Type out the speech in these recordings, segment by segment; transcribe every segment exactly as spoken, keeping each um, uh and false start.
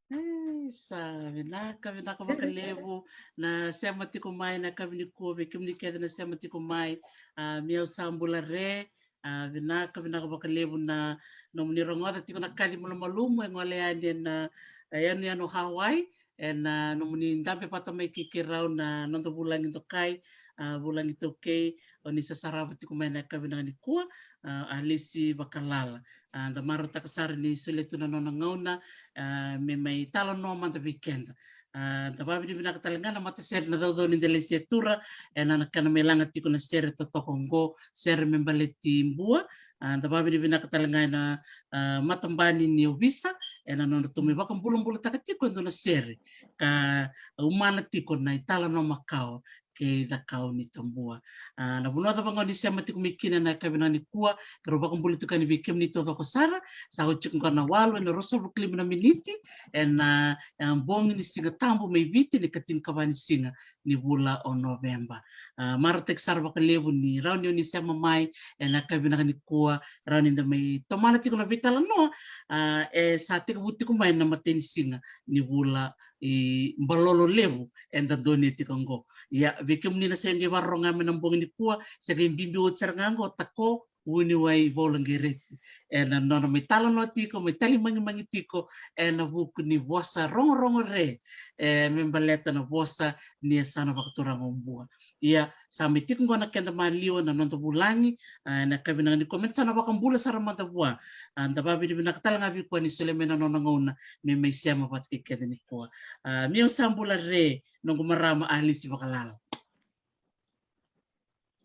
Ei, sa vinaka, vinaka vakalevu na sema tiko mai na kavi ni kua, vei kemuni kece na sema tiko mai. A, mi au sa bula re. A, vinaka, vinaka vakalevu na nomuni rogoca tiko na kaci malumalumu e gole yani ena, e, yanuyanu Hawaii, ena nomuni dabe vata mai kei keirau na noda vulagi dokai, a, vulagi taukei, o ni sa sarava tiko mai na kavi na nikua, a, Alisi Vakalala. A, da marautaka sara ni solia tu na nona gauna, a, me mai talanoa mada vei keda. A, da vavinavinaka tale ga na matasere na Caucau ni Delesi e Tura, ena na kena mai laga tiko na sere totoka oqo, sere me baleti Bua. A, da vavinavinaka tale ga ena, a, matabani ni ovisa, ena nodratou mai vakabulabulataka tiko e dua na sere ka umana tiko na italanoa makawa kei Cakaunitabua. A, na vanua cava ga o ni sema tiko mai kina na yakavi na nikua, keirau vakabula tiko yani vei kemuni taucoko sara. Sa oti tiko qo na walu ena ruasagavulu ka lima na miniti ena, a, bogi ni Siga Tabu mai Viti, na ikatinikava ni siga ni vula o Noveba. A, marautaki sara vakalevu ni rawa ni o ni sema mai ena yakavi na nikua, rawa ni da mai tomana tiko na veitalanoa, a, e sa tekivu tiko mai na imatai ni siga ni vula i Balolo Levu eda donuya tiko oqo. Ia, vei kemuni na sega ni vakarorogo mai na bogi nikua, se qai bibi oti sara ga oqo, Tako Vuniwai Vola Qereti ena nona mai talanoa tiko, mai talimagimagi tiko ena vuku ni vosa rogorogo re, e, me baleta na vosa ni yasana vakaturaga o Bua. Ia, sa mai tiko qo na keda maliwa na noda vulagi, a, ena yakavi na nikua, me da sa na vakabula sara mada vua. A, da vavinavinaka tale ga vei koya ni solia mai na nona gauna me mai sema vata kei keda nikua. A, mi au sa bula re, noqu marama Alisi Vakalala.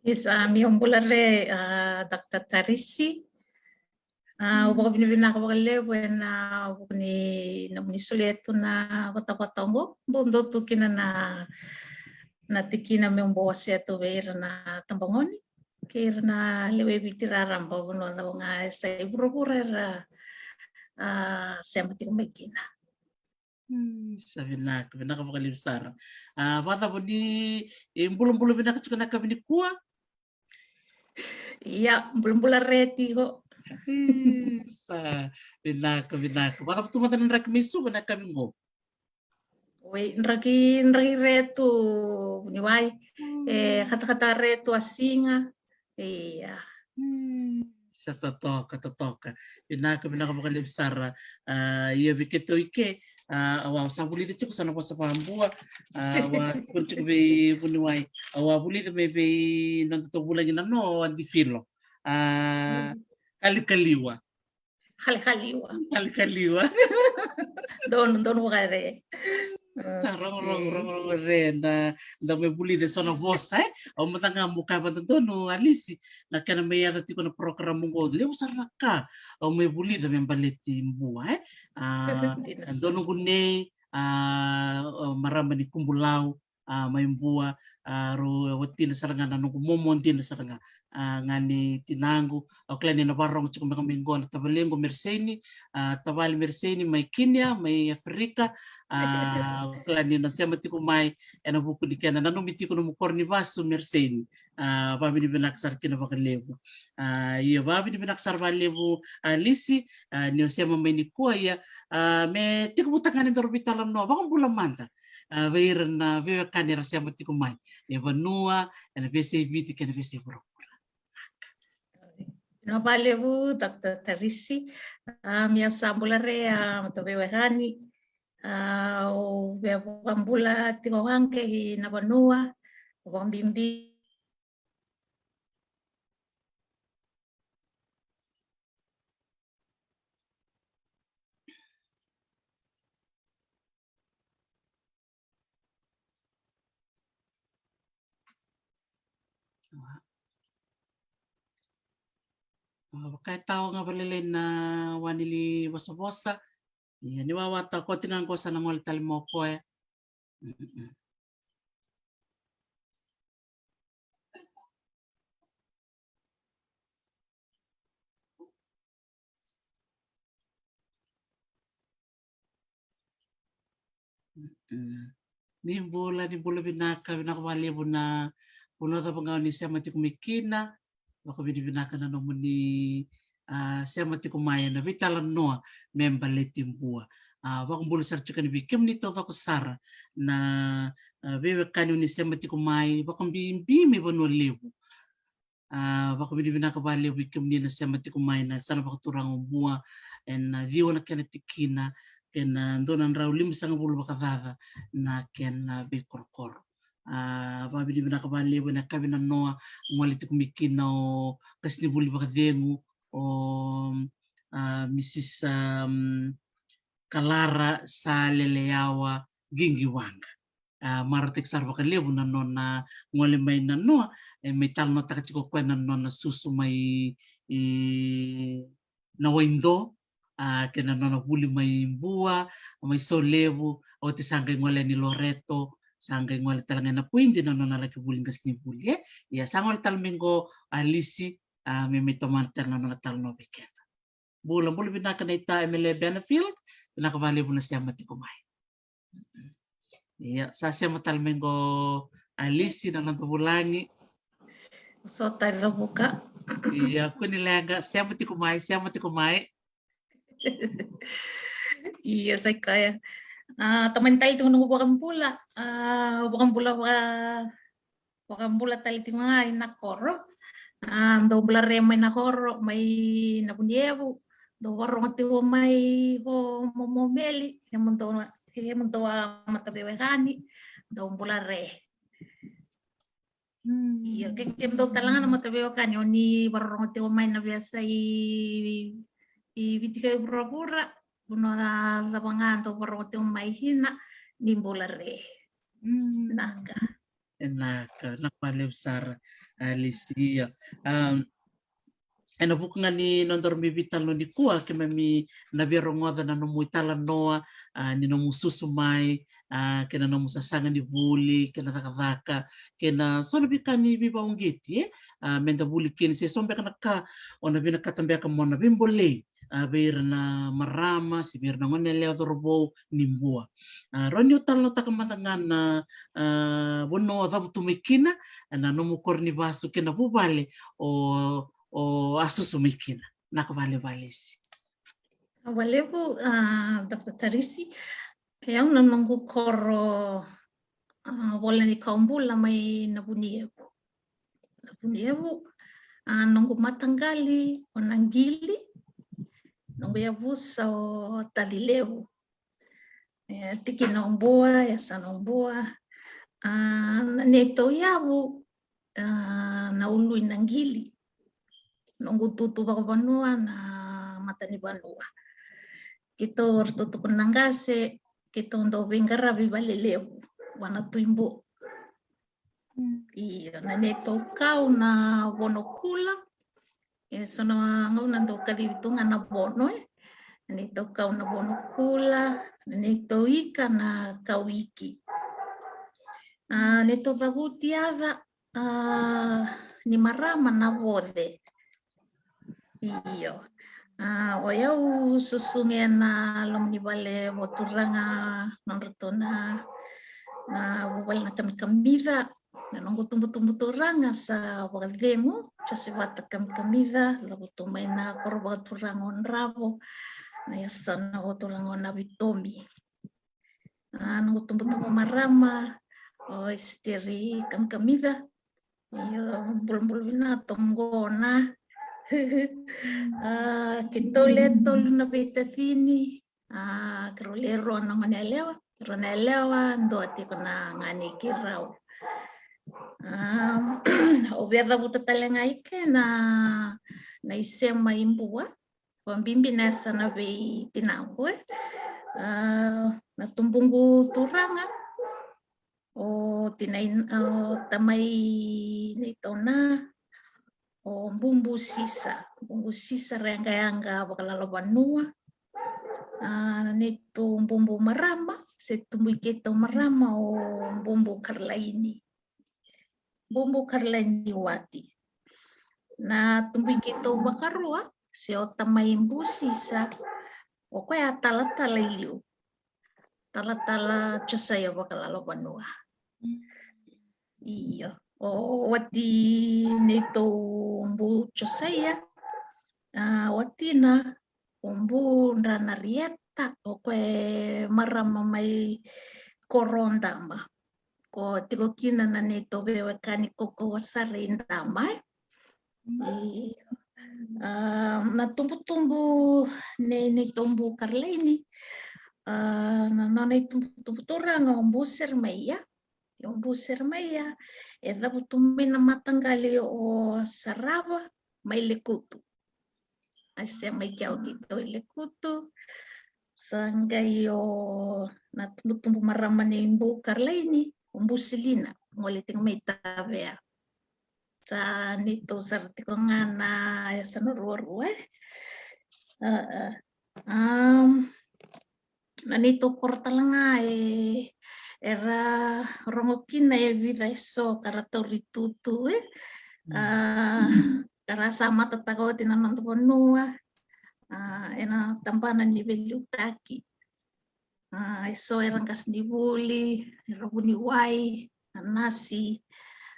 Isa, mi au bula re, a, Doctor Tarisi. A, au vakavinavinaka vakalevu ena vuku ni nomuni solia tu na vatavata oqo. Bau dau tu kina na, na tikina meu bau wasea tu vei ira na tabagone kei ira na lewe i Viti raraba, vanua cava ga e sa i vuravura era, a, sema tiko mai kina. Hmm, sa vinaka, vinaka vakalevu sara. A, vakacava ni, e, bulabula vinaka tiko na yakavi nikua? Ia, bulabula re tiko. Isa, vinaka, vinaka. Vakacava tu mada na draki mai Suva na yakavi qo? Oi, draki, draki re tu Vuniwai. Hmm. E, katakata re tu a siga. Ia. Hmm. Sa totoka, totoka. Vinaka, vinaka vakalevu sara. A, ia vei keitou i ke, a, au a sa vulica tiko sa na vosa vakabua, a, au a tukuna tiko vei vuniwai, au a vulica mai vei nodatou vulagi na no a Difilo. A, kalikaliwa. Kalikaliwa. Kalikaliwa. Donu, donu vakare. Sa rogorogo, rogorogo re na da mai vulica eso na vosa, e? Au mada ga mo kaya vakadodonu, Alisi, na kena mai yaco tiko na program oqo, levu sara na ka au mai vulica me baleti Bua, e? A, donu qu nei, a, marama ni Kubulau, a, mai Bua, a, rau watina sara ga na noqu momo dina sara ga, a, ga ni tinaqu. Au kila ni na varogo tiko beka mai qo na tavalequ Mereseini, a, tavale Mereseini mai Kinia, mai Aferika, a, au kila ni na sema tiko mai ena vuku ni kena nanumi tiko nomu koro ni vasu Mereseini. A, vavinavinaka sara kina vakalevu. A, ia vavinavinaka sara vakalevu, a, Alisi, a, ni o sema mai nikua, ia, a, me tekivutaka ga ni daru veitalanoa vakabula mada, a, vei ira na veiwekani era sema tiko mai e vanua, ena veiyasai Viti kei na veiyasai vuravura. Vinaka vakalevu, Doctor Tarisi. A, me yau sa bula re, a, mata veiwekani. A, au via vakabula tiko ga kei na vanua, vakabibi Vaka e tau ga vakalailai na wanili vosavosa. Ia ni wawa ta koti ga qo sa na gole tale mo koya. Ni bula, ni bula vinaka, vinaka vakalevu na vanua cava ga o ni sema tiko mai kina. Vakavinavinaka na nomuni, a, sema tiko mai ena veitalanoa me baleti Bua. A, vakabula sara tiko yani vei kemuni taucoko sara na, a, veiwekani o ni sema tiko mai, vakabibi mai Vanua Levu. A, vakavinavinaka vakalevu vei kemuni na sema tiko mai na yasana vakaturaga o Bua, ena ciwa na kena tikina, kei na dua na drau limasagavulu vakacaca na kena veikorokoro. A, vakavinavinaka vakalevu ena yakavi nanoa, gole tiko mai kina o qasenivuli vakacegu, o, a, Misis, a, Kalara Saleleyawa Qiqiwaqa. A, marautaki sara vakalevu na nona gole mai nanoa, e, me talanoataka tiko o koya na nona susu mai, e, Nawaido, a, kei na nona vuli mai Bua, mai Solevu, oti sa qai gole yani Loreto, sa qai gole tale ga e Napuidi na nona laki vuli qasenivuli, e? Ia sa gole tale mai qo Alisi, a, me mai tomana tale na nona talanoa vei keda. Bula, bula vinaka naita Emele Benefield, vinaka vakalevu na sema tiko mai. Ia, sa sema tale mai qo Alisi na noda vulagi. Sa tau cavuka. Ia, kua ni leqa, sema tiko mai, sema tiko mai. Ia, sa i kaya. A, tamani tale tu noqu vakabula, a, vakabula vaka vakabula tale tiko ga i Nakoro. A, dau bula re mai Nakoro, mai Navunievu, dau vakarorogo tiko mai ko Momomeli, kemudou, kemudou a mataveiwekani, dau bula re. Io, ke, kemudou tale ga na mataveiwekani, o ni vakarorogo tiko mai na veiyasai i, i Viti kei vuravura, vanua cava ga dou vakarorogo tiko mai kina, ni bula re. Naka. E naka, naka vakalevu sara, Alisi. Ia, a, ena vuku ga ni nodaru mai veitalanoa nikua, keimami na via rogoca na nomu italanoa, a, ni nomu susu mai, a, kei na nomu sasaga ni vuli, kei na cakacaka, kei na so na veika ni veivakauqeti, e? A, meda vuli kina, se so beka na ka o na vinakata beka mo na veibolei, a, vei ira na marama se vei ira na goneyalewa, cauravou ni Bua. A, rawa ni o talanoataka mada ga na, a, vanua o cavutu mai kina, na nomu koro ni vasu kei na vuvale o, o a susu mai kina. Naka vakalevu Alisi. Vakalevu, a, Doctor Tarisi. Kei au na noqu koro, a, vola ni kawa bula mai Navunievu. Navunievu, A, noqu mataqali o Naqili, noqu yavusa o Talilevu. E, tikina o Bua, yasana o Bua. A, na neitou yavu, a, na Ulu i Naqili. Noqu tutu vakavanua na matanivanua. Keitou, ratou tukuna na qase, keitou dau veiqaravi valelevu vua na Tui Bua. Io, na neitou kau na Vonokula. E so na gauna dau kacivi tu ga na Vono, e. Na neitou kau na Vonokula, na neitou ika na Kauiki. A, neitou cavuti yaca, a, ni marama na Voce. Io. A, o yau susugi ena loma ni vale vakaturaga, nodratou na, na vuvale na kamikamica. Na noqu tubutubu turaga sa vakacegu, Josevata Kamikamica, cavutu mai na koro vakaturaga o Dravo, na yasana vakaturaga o Navitomi. A, noqu tubutubu marama o Esiteri Kamikamica. Io, bulabula vinaka toqona. A, keitou le tolu na veitacini. A, keirau le rua na gone yalewa. Rua na yalewa, dua tiko na gane keirau. A, au via cavuta tale ga i ke na, na isema i Bua. Vakabibi na yasana vei tinaqu, e. A, na tubuqu turaga o tinai, o tamai neitou na, o Bubu Sisa. Bubu Sisa Reqayaqa Vakalalovanua. A, na neitou bubu marama se tubui keitou marama o Bubu Karlaini. Bubu Karlaini Wati. Na tubui keitou vakarua se o tamai Bubu Sisa, o koya a talatala i liu. Talatala Josaia Vakalalovanua. Io, o wati neitou Bu Josaia, a, watina o Bu Dranarieta, o koya e marama mai Korodama. Ko tiko kina na neitou veiwekani kaukauwa sara i Dama, e. Io. A, na tubutubu nei, neitou Bu Karlaini, a, na nona itubutubu turaga o Bu Seremaia. O Bu Seremaia e cavutu mai na mataqali o Sarava mai Lekutu. A, se mai kea o keitou i Lekutu. Sa qai o na tubutubu marama nei Bu Karlaini, o Bu Silina, gole tiko mai Tavea. Sa neitou sara tiko ga na yasana ruarua, e. A, a. Am, na neitou koro tale ga e, era rogo kina e vica e so ka ra tauri tutu, e. A, ka ra sa matataka oti na noda vanua, a, ena tabana ni veiliutaki. A, e so era qasenivuli, era vuniwai, na nasi,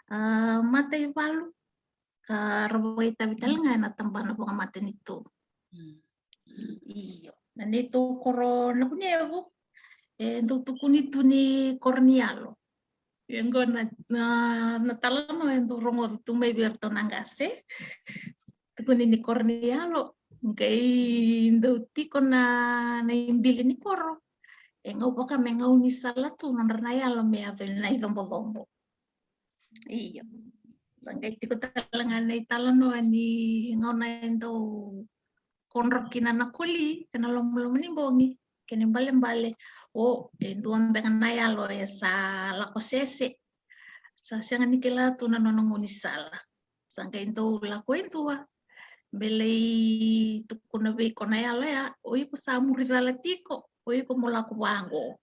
a, mataivalu, ka ra vakaitavi tale ga ena tabana vakamatanitu. Mm. Io. Na neitou koro Nakunevu e dau tukuni tu ni koro ni yalo. Ia qo na, na, na talanoa e dau rogoci tu mai vei iratou na qase. Tukuni ni koro ni yalo, qai dau tiko na, na ibili ni koro e gau vaka me gaunisala tu nodra na yalo me yaco na icobocobo. Io. Sa qai tiko tale ga na italanoa ni gauna e dau kodro kina na koli ena lomaloma ni bogi, kena ibalebale o e dua beka na yalo e sa lako sese. Sa sega ni kila tu na nona gaunisala. Sa qai dau lako e dua me lai tukuna vei iko na yalo ya, o iko sa muri cala tiko, o iko mo lako vaqo.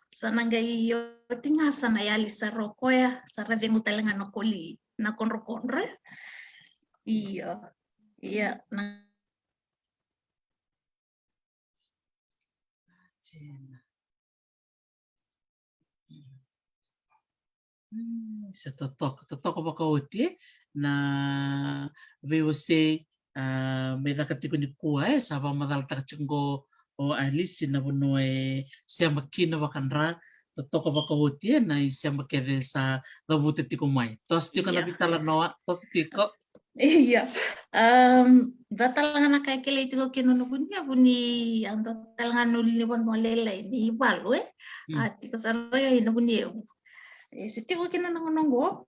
Sa na qai oti ga sa na yali sara o koya, sa ra cegu tale ga na koli, na kodrokodro. Io. Ia, na Mm, se totoka, totoka vakaoti, e, na veiwasei, a, me caka tiko nikua, e, sa vakamacalataka tiko qo o Alice na vanua e sema kina vakadra, totoka vakaoti, e, na isema kece sa cavuta tiko mai. Toso tiko na veitalanoa, toso tiko. Ia. Um, dua tale ga na ka e kilai tiko kina o Navunievu ni a dua tale ga na ulunivanua lailai ni valu, e? A tiko sara ga i Navunievu. E se tiko kina na gauna oqo.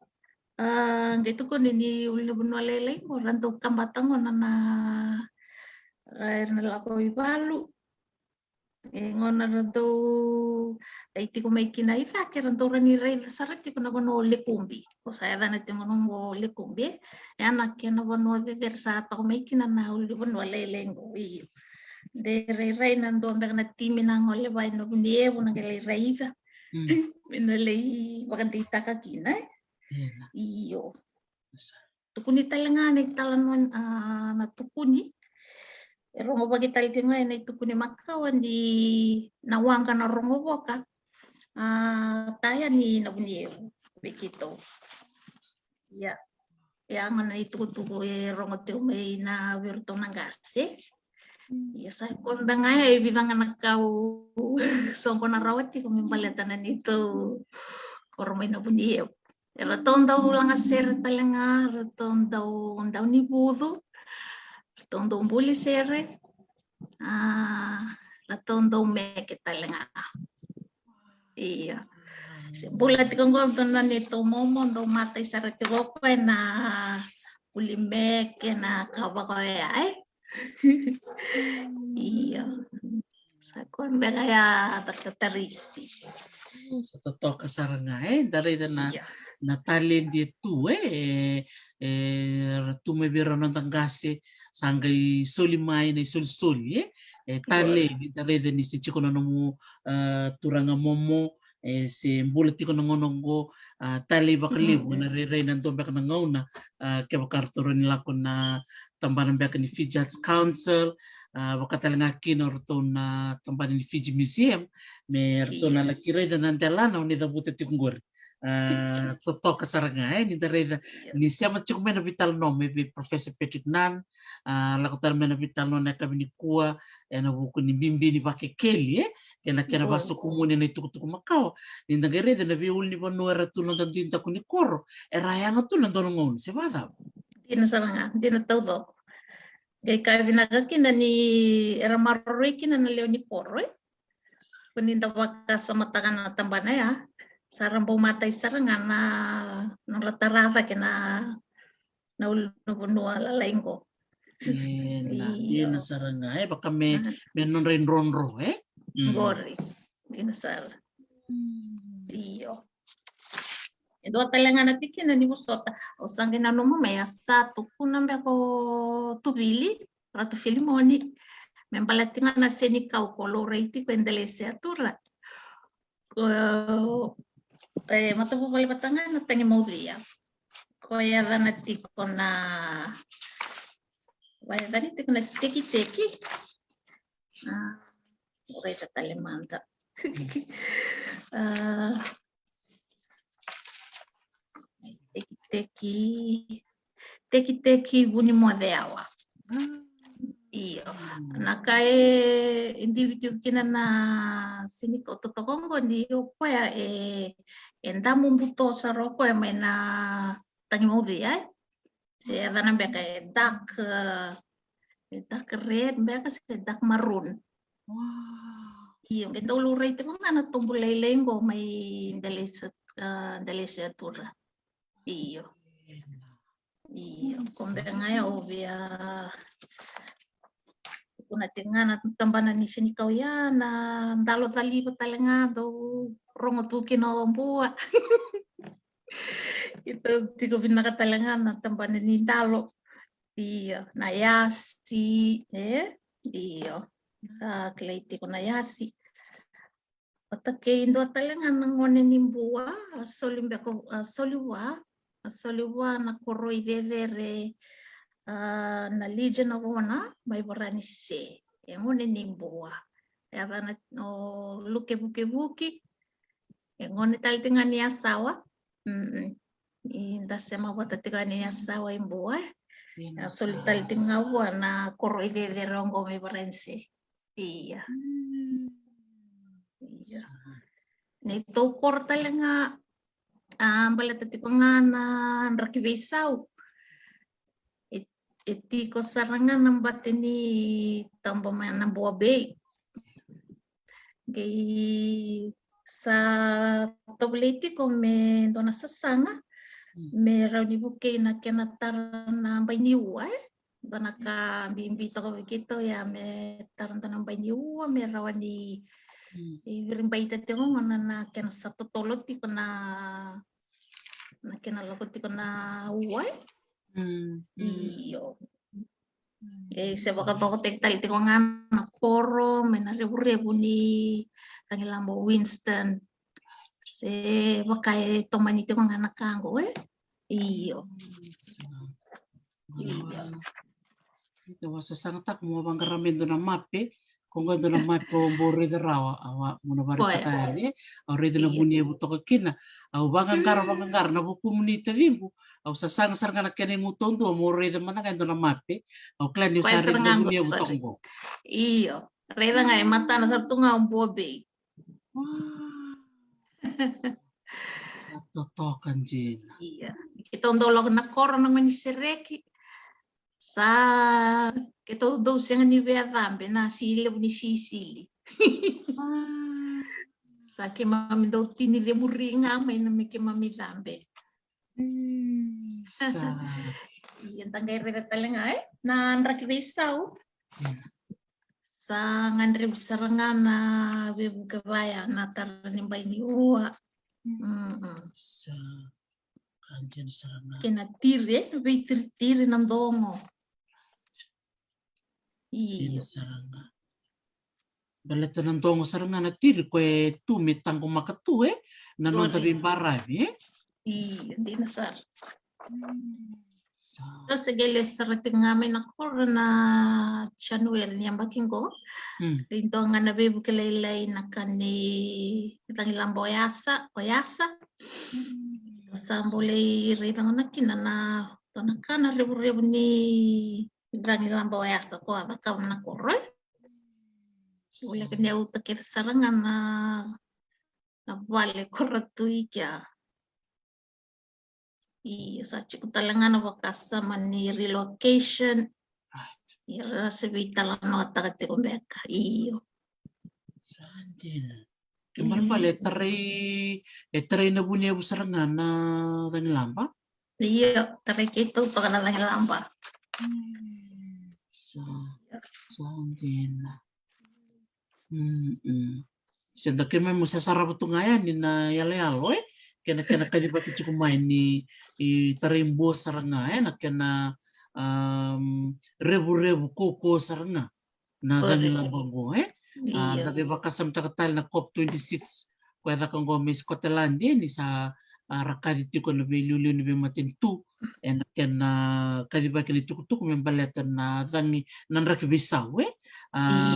A qai tukuni ni ulunivanua lailai qo ra dau kabata gona na, ra era na lako i valu. E gona ra dau lai tiko mai kina i cake, ra dau rawa ni raica sara tiko na vanua o Lekubi. Ko sa yacana tiko gona oqo o Lekubi, e? E a na kena vanua cecere sa toka mai kina na ulunivanua lailai qo. Io. De rairai na dua beka na timi na gole vei Navunievu na qai lai raica. Me na lai vakadeitaka kina, e? Io. Tukuni tale ga na italanoa, a, na tukuni. E rogovaki tale tiko ga ena itukuni makawa ni na waqa na Rogovoka. A, taya ni Navunievu vei keitou. Ia. E a gona itukutuku e rogo tiko mai na vei iratou na qase. Ia sa koya beka ga e vica ga na ka au soqona rawa tiko me baleta na neitou koro mai Navunievu. E ratou dau lagasere tale ga, ratou dau dau ni vucu, ratou dau buli sere, a, ratou dau meke tale ga. Ia. Se bula tiko qo dua na neitou momo, dau matai sara tiko o koya na buli meke na ka vaka oya, e? Io. Sa koya beka ya, Doctor Tarisi. Sa totoka sara ga, e? Da raica na, na taledi e tu, e? E, e, ra tu mai vei ira na noda qase, sa qai soli mai na isolisoli, e? E, taledi, da raica ni se tiko na nomu, a, turaga momo, e se bula tiko na gauna oqo, a, talei vakalevu, na rairai na dua beka na gauna, a, kevaka ratou rawa ni lako na tabana beka ni Fiji Arts Council, a, vaka tale ga kina o ratou na tabana ni Fiji Museum, me ratou na laki raica na delana o ni cavuta tiko qori. A, totoka sara ga, e, ni da raica ni sema tiko mai na veitalanoa mai vei Professor Patrick Nunn, a, lako tale mai na veitalanoa na yakavi nikua, ena vuku ni bibi ni vakekeli, e, kei na kena vasokumuni na itukutuku makawa. Ni da qai raica na veiulunivanua era tu noda dui daku ni koro, era yaga tu na dua na gauna, se vakacava? Dina sara ga, dina taucoko. Qai ka vinaka kina ni era maroroi kina na lewe ni koro, e? Ko ni da vakasamataka na tabana ya, sa ra bau matai sara ga na nodra tara cake na na ulunivanua lalai qo. Ena, io, dina sara ga, e, vaka me, me nodra idrodro, e? Qori, dina sara. Io. E dua tale ga na tikina ni vosota, au sa qai nanuma mai, a sa tukuna beka o Tuvili, Ratu Filimoni, me baleta ga na senikau ko laurai tiko e Delaiseatura. Ko, e, matavuvale vata ga na Tagimaucia. Ko yacana tiko na, ko yacana tiko na tekiteki. A, raica tale mada. A, tekiteki, tekiteki Vunimoceawa. Io. Na ka e divi tiko kina na senikau totoka oqo ni o koya e, e damu buto sara o koya mai na Tagimaucia, e? Se yacana beka e dark, e dark red beka se dark maroon. Io, qai dau laurai tiko ga na tobu lailai qo mai Delaise, a, Delaiseatura. Io. Io, ko beka ga ya au via tukuna tiko ga na tabana ni senikau ya, na dalo caliva tale ga dau rogo tu kina o Bua. Keitou tiko vinaka tale ga na tabana ni dalo. Io, na yasi, e? Io. Sa kilai tiko na yasi. Vata kei dua tale ga na gone ni Bua, a soli beka, a soli vua, a soli vua na koro i cecere, a, na Legion of Honor mai Varanise. E gone ni Bua. E yacana o Luke Vukevuki. E gone tale tiko ga ni Yasawa. Mm. Ni da sema vata tiko ga ni Yasawa i Bua, e? A soli tale tiko ga vua na koro i cecere oqo mai Varanise. Ia. Ia. Neitou koro tale ga, a, baleta tiko ga na draki veisau. e tiko sara ga na bati ni taba mai na Boa Bay. Qai sa tovolei tiko me dua na sasaga me rawa ni vukei na kena tara na bai ni ua, e? Dua na ka bibi toka vei keitou ya me tara dua na bai ni ua me rawa ni viribaita tiko gona na kena sa totolo tiko na na kena lako tiko na ua, e? Io. E se vakatokotaki tale tiko ga na koro mai na revurevu ni tagilaba o Winston. Se vaka e tomani tiko ga na ka qo, e? Io. Io. Io, au sasagataka mo vaqara me dua na mape. Ko qo e dua na mape au bau raica rawa, au a mo na varetaka yani. Au raica na vu ni yavu toka kina. Au vaqaqara, vaqaqara na vukumuni taciqu. Au sasaga sara ga na kena igu taudua mo raica mada ga e dua na mape. Au kila ni au sa raica na vu ni yavu toka qo. Io. Raica ga e matana sara tu ga o Boa Bay. Sa totoka dina. Ia. Keitou dau lako na koro na gone sereki. Sa keitou dau sega ni via cabe na si levu ni sisili. Sa keimami dau tini cemuri ga mai na me keimami cabe. Sa. Ia da qai raica tale ga, e? Na draki veisau. Sa gadrevi sara ga na veivuke vaya na tara ni bai ni ua. Sa. Kena tiri, e? Veitiritiri na dogo. Io. Sara ga. Baleta na dogo sara ga na tiri ko e tu me taqomaka tu, e? Na noda veibaravi, e? Io, dina sara. Sa. Sa qai lesu sara tiko ga mai na koro na January ni yabaki qo. Dua ga na veivuke lailai na ka ni tagilaba o Yasa, o Yasa. Sa bolei raica gona kina na dua na ka na revurevu ni tagilaba o Yasa ko a cakava na koro, e? Voleka ni au ta kece sara ga na na vale ko ra tu i kea. Io, sa tiko tale ga na vakasama ni relocation. Ia ra se veitalanoataka tiko beka. Io. Sa dina. Ke balebale e tarai, e tarai na vu ni yavu sara ga na cagilaba. Io, tarai keitou toka na cagilaba. Sa, sa dina. Se da keimami sa sarava tu ga yani na yaloyalo, e? Kena, kena kacivaki tiko mai ni, i tarai bua sara ga, e? Na kena revurevu koko sara ga na cagilaba qo, e? Da qai vakasamataka tale na COP twenty-six ko e caka qo mai Scotland, e? Ni sa a rakaci tiko na veiliuliu ni veimatanitu ena kena kacivaki ni tukutuku me baleta na cagi na draki veisau, e? A,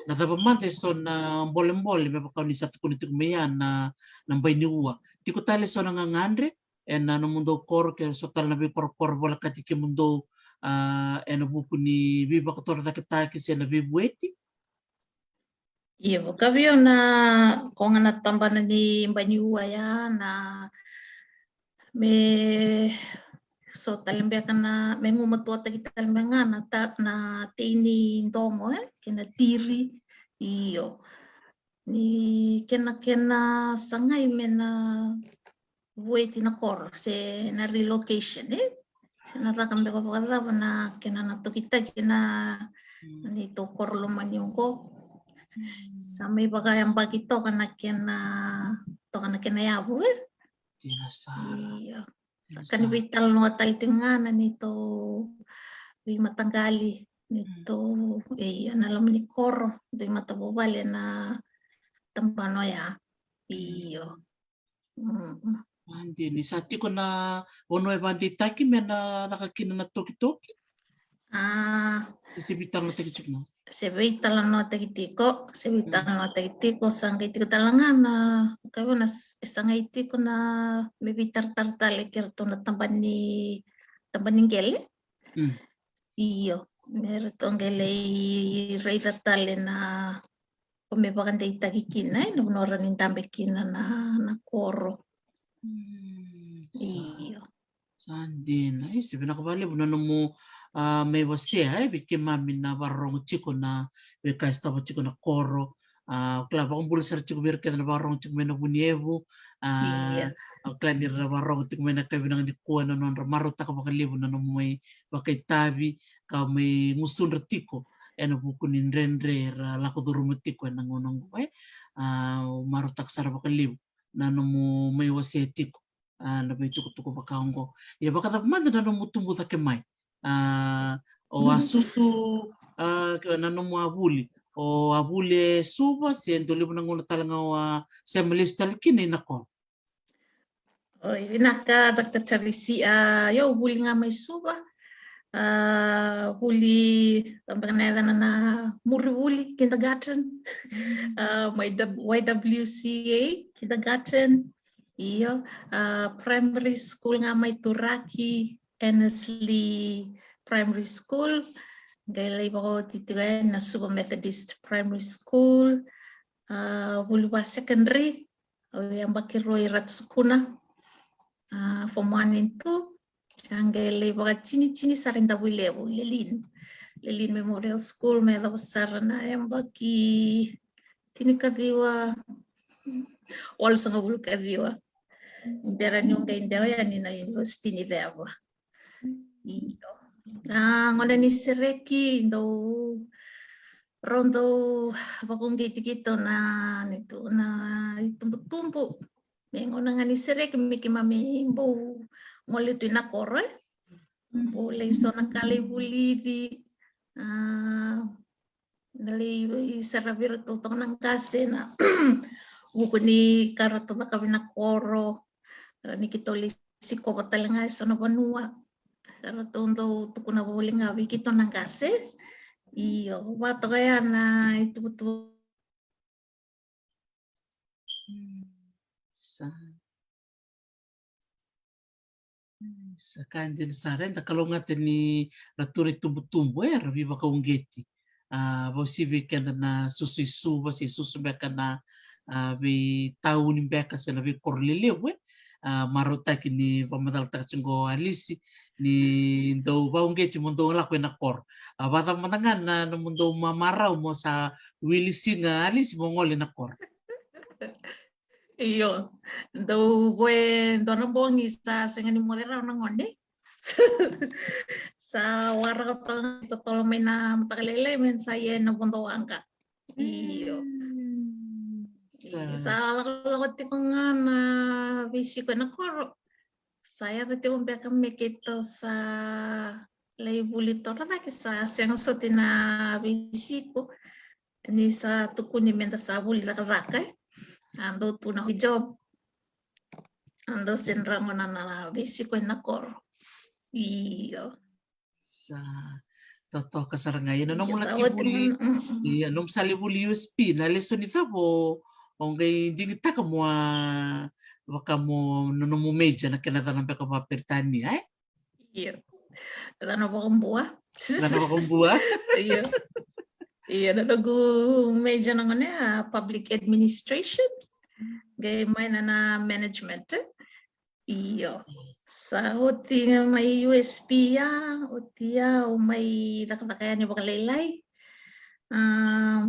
na cava mada e so na bolebole me vaka ni sa tukuni tiko mai ya na, na bai ni ua. Tiko tale so na gagadre ena nomudou koro ke so tale na veikorokoro volekati kemudou, a, ena vuku ni veivakatorocaketaki se na veivueti? Ia, vakaviu na koga na tabana ni bai ni ua ya na me so tale beka na me gumatuataki tale beka ga na ta, na tei ni dogo, e? Kei na tiri. Io. Ni kena, kena sagai me na vueti na koro se na relocation, e? Se na caka beka vakacava na kena na tokitaki na neitou koro lomani oqo. Sa mai vakayabaki toka na kena, toka na kena yavu, e? Io. Sa ka ni veitalanoa tale tiko ga na neitou veimataqali, neitou, e, ia na loma ni koro, veimatavuvale na tabana oya. Io. Sa dina, ni sa tiko na vanua e vakadeitaki me na caka kina na tokitoki? A, se veitalanoataki tiko? Se veitalanoataki tiko, se veitalanoataki tiko, sa qai tiko tale ga na, ka vei na, e sa qai tiko na me veitaratara tale kei ratou na tabana ni, tabana ni qele. Io, me ratou qele i raica tale na ko me vakadeitaki kina, e, na vanua ra ni dabe kina na, na koro. Io. Sa dina. E, se vinaka vakalevu na nomu, a, mai wasea, e, vei keimami na vakarorogo tiko na veika e sotava tiko na koro. A, au kila vakabula sara tiko vei ira kece na vakarorogo tiko mai na Vunievu. A, Ia. Au kila ni ra vakarorogo tiko mai na yakavi vinaka nikua, na nodra marautaka vakalevu na nomu mai vakaitavi ka mai gusudra tiko ena vuku ni dredre era lako curuma tiko ena gauna oqo, e. A, au marautaka sara vakalevu na nomu mai wasea tiko, a, na veitukutuku vaka oqo. Ia, vakacava mada na nomu tubu cake mai? A, o a susu, a, ke-, na nomu a vuli, o a vuli e Suva, se dua levu na gauna tale ga o a sema lesu tale kina i Nakoro? Oi, vinaka, Doctor Tarisi. A, io, vuli ga mai Suva. A, vuli, tabaka na yacana na Murivuli Kindergarten. A, mai W-, Y W C A Kindergarten. Io, a, primary school ga mai Turaki, Annesley Primary School. Qai lai vakaoti tiko yani na Suva Methodist Primary School. A, vuli va secondary, au yabaki rua i Ratu Sukuna, a, form one and two. Sa qai lai vakatinitini sara i Davuilevu, Lelean. Lelean Memorial School, me yacova sara na yabaki tinikaciwa walusagavulu kaciwa. Bera niu qai dewa yani na University ni Ceva. Io. A, gauna ni sereki, dau, rau dau vakauqeti keitou na, neitou, na itubutubu. Me gauna ga ni sereki, me keimami bau gole tu i Nakoro, e. Bau lai so na ka lai vulici. A, na lai saravi iratou toka na qase ena vuku ni ka ratou cakava i Nakoro. Ra ni keitou lai sikova tale ga e so na vanua, ka ratou dau tukuna voli ga vei keitou na qase. Io, vaka toka ya na itubutubu. Sa. Sa ka dina sara, eda kalougata ni ra tu na itubutubu, e, ra veivakauqeti. A, vakauasivi vei keda na susu i Suva, se susu beka na, a, veitauni beka se na veikoro lelevu, e. A, marautaki ni vakamacalataka tiko qo, Alisi, ni dau vakauqeti mo dau lako i Nakoro. A, vakacava mada ga na, na mo dau ma-, marau mo sa wili siga, Alisi, mo gole i Nakoro? Io, dau vo e dua na bogi sa sega ni moce rawa na gone. Sa waraka toka, totolo mai na mataka lailai me sa ia na vodo waqa. Io. Mm. Io, sa lakolako tiko ga na veisiko ena koro. Sa yaco tiko beka me keitou sa lai vuli torocake, sa sega soti na veisiko. Ni sa tukuni meda sa vuli cakacaka, e. A dau tu na job. A dau sega ni rawa na, na veisiko ena koro. Io. Sa totoka sara ga. Ia na nomu laki vuli, ia, nomu sa lai vuli U S P, na lesoni cava o qai digitaka mo a, vaka mo, na nomu major, na kena yacana beka vakaperitania, e? Io. Yacana vakabua. Yacana vakabua. Io. Io, na noqu major na gone a public administration. Qai minor na management. Io. Sa oti ga mai U S P ya, oti ya au mai cakacaka yani vakalailai. A,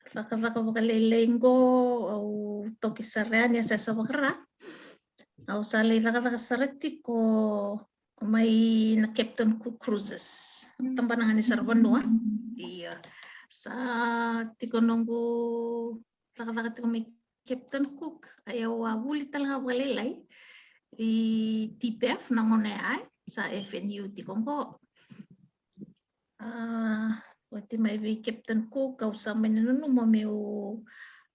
cakacaka vakalailai qo, au toki sara yani a sa, sa vakara. Au sa lai cakacaka sara tiko mai na Captain Cook Cruises. Tabana ga ni saravanua. Ia. Sa tiko noqu cakacaka tiko mai Captain Cook, a, au a vuli tale ga vakalailai i T P F na gauna ya, e, sa F N U tiko qo. A, oti mai vei Captain Cook, au sa mai nanuma meu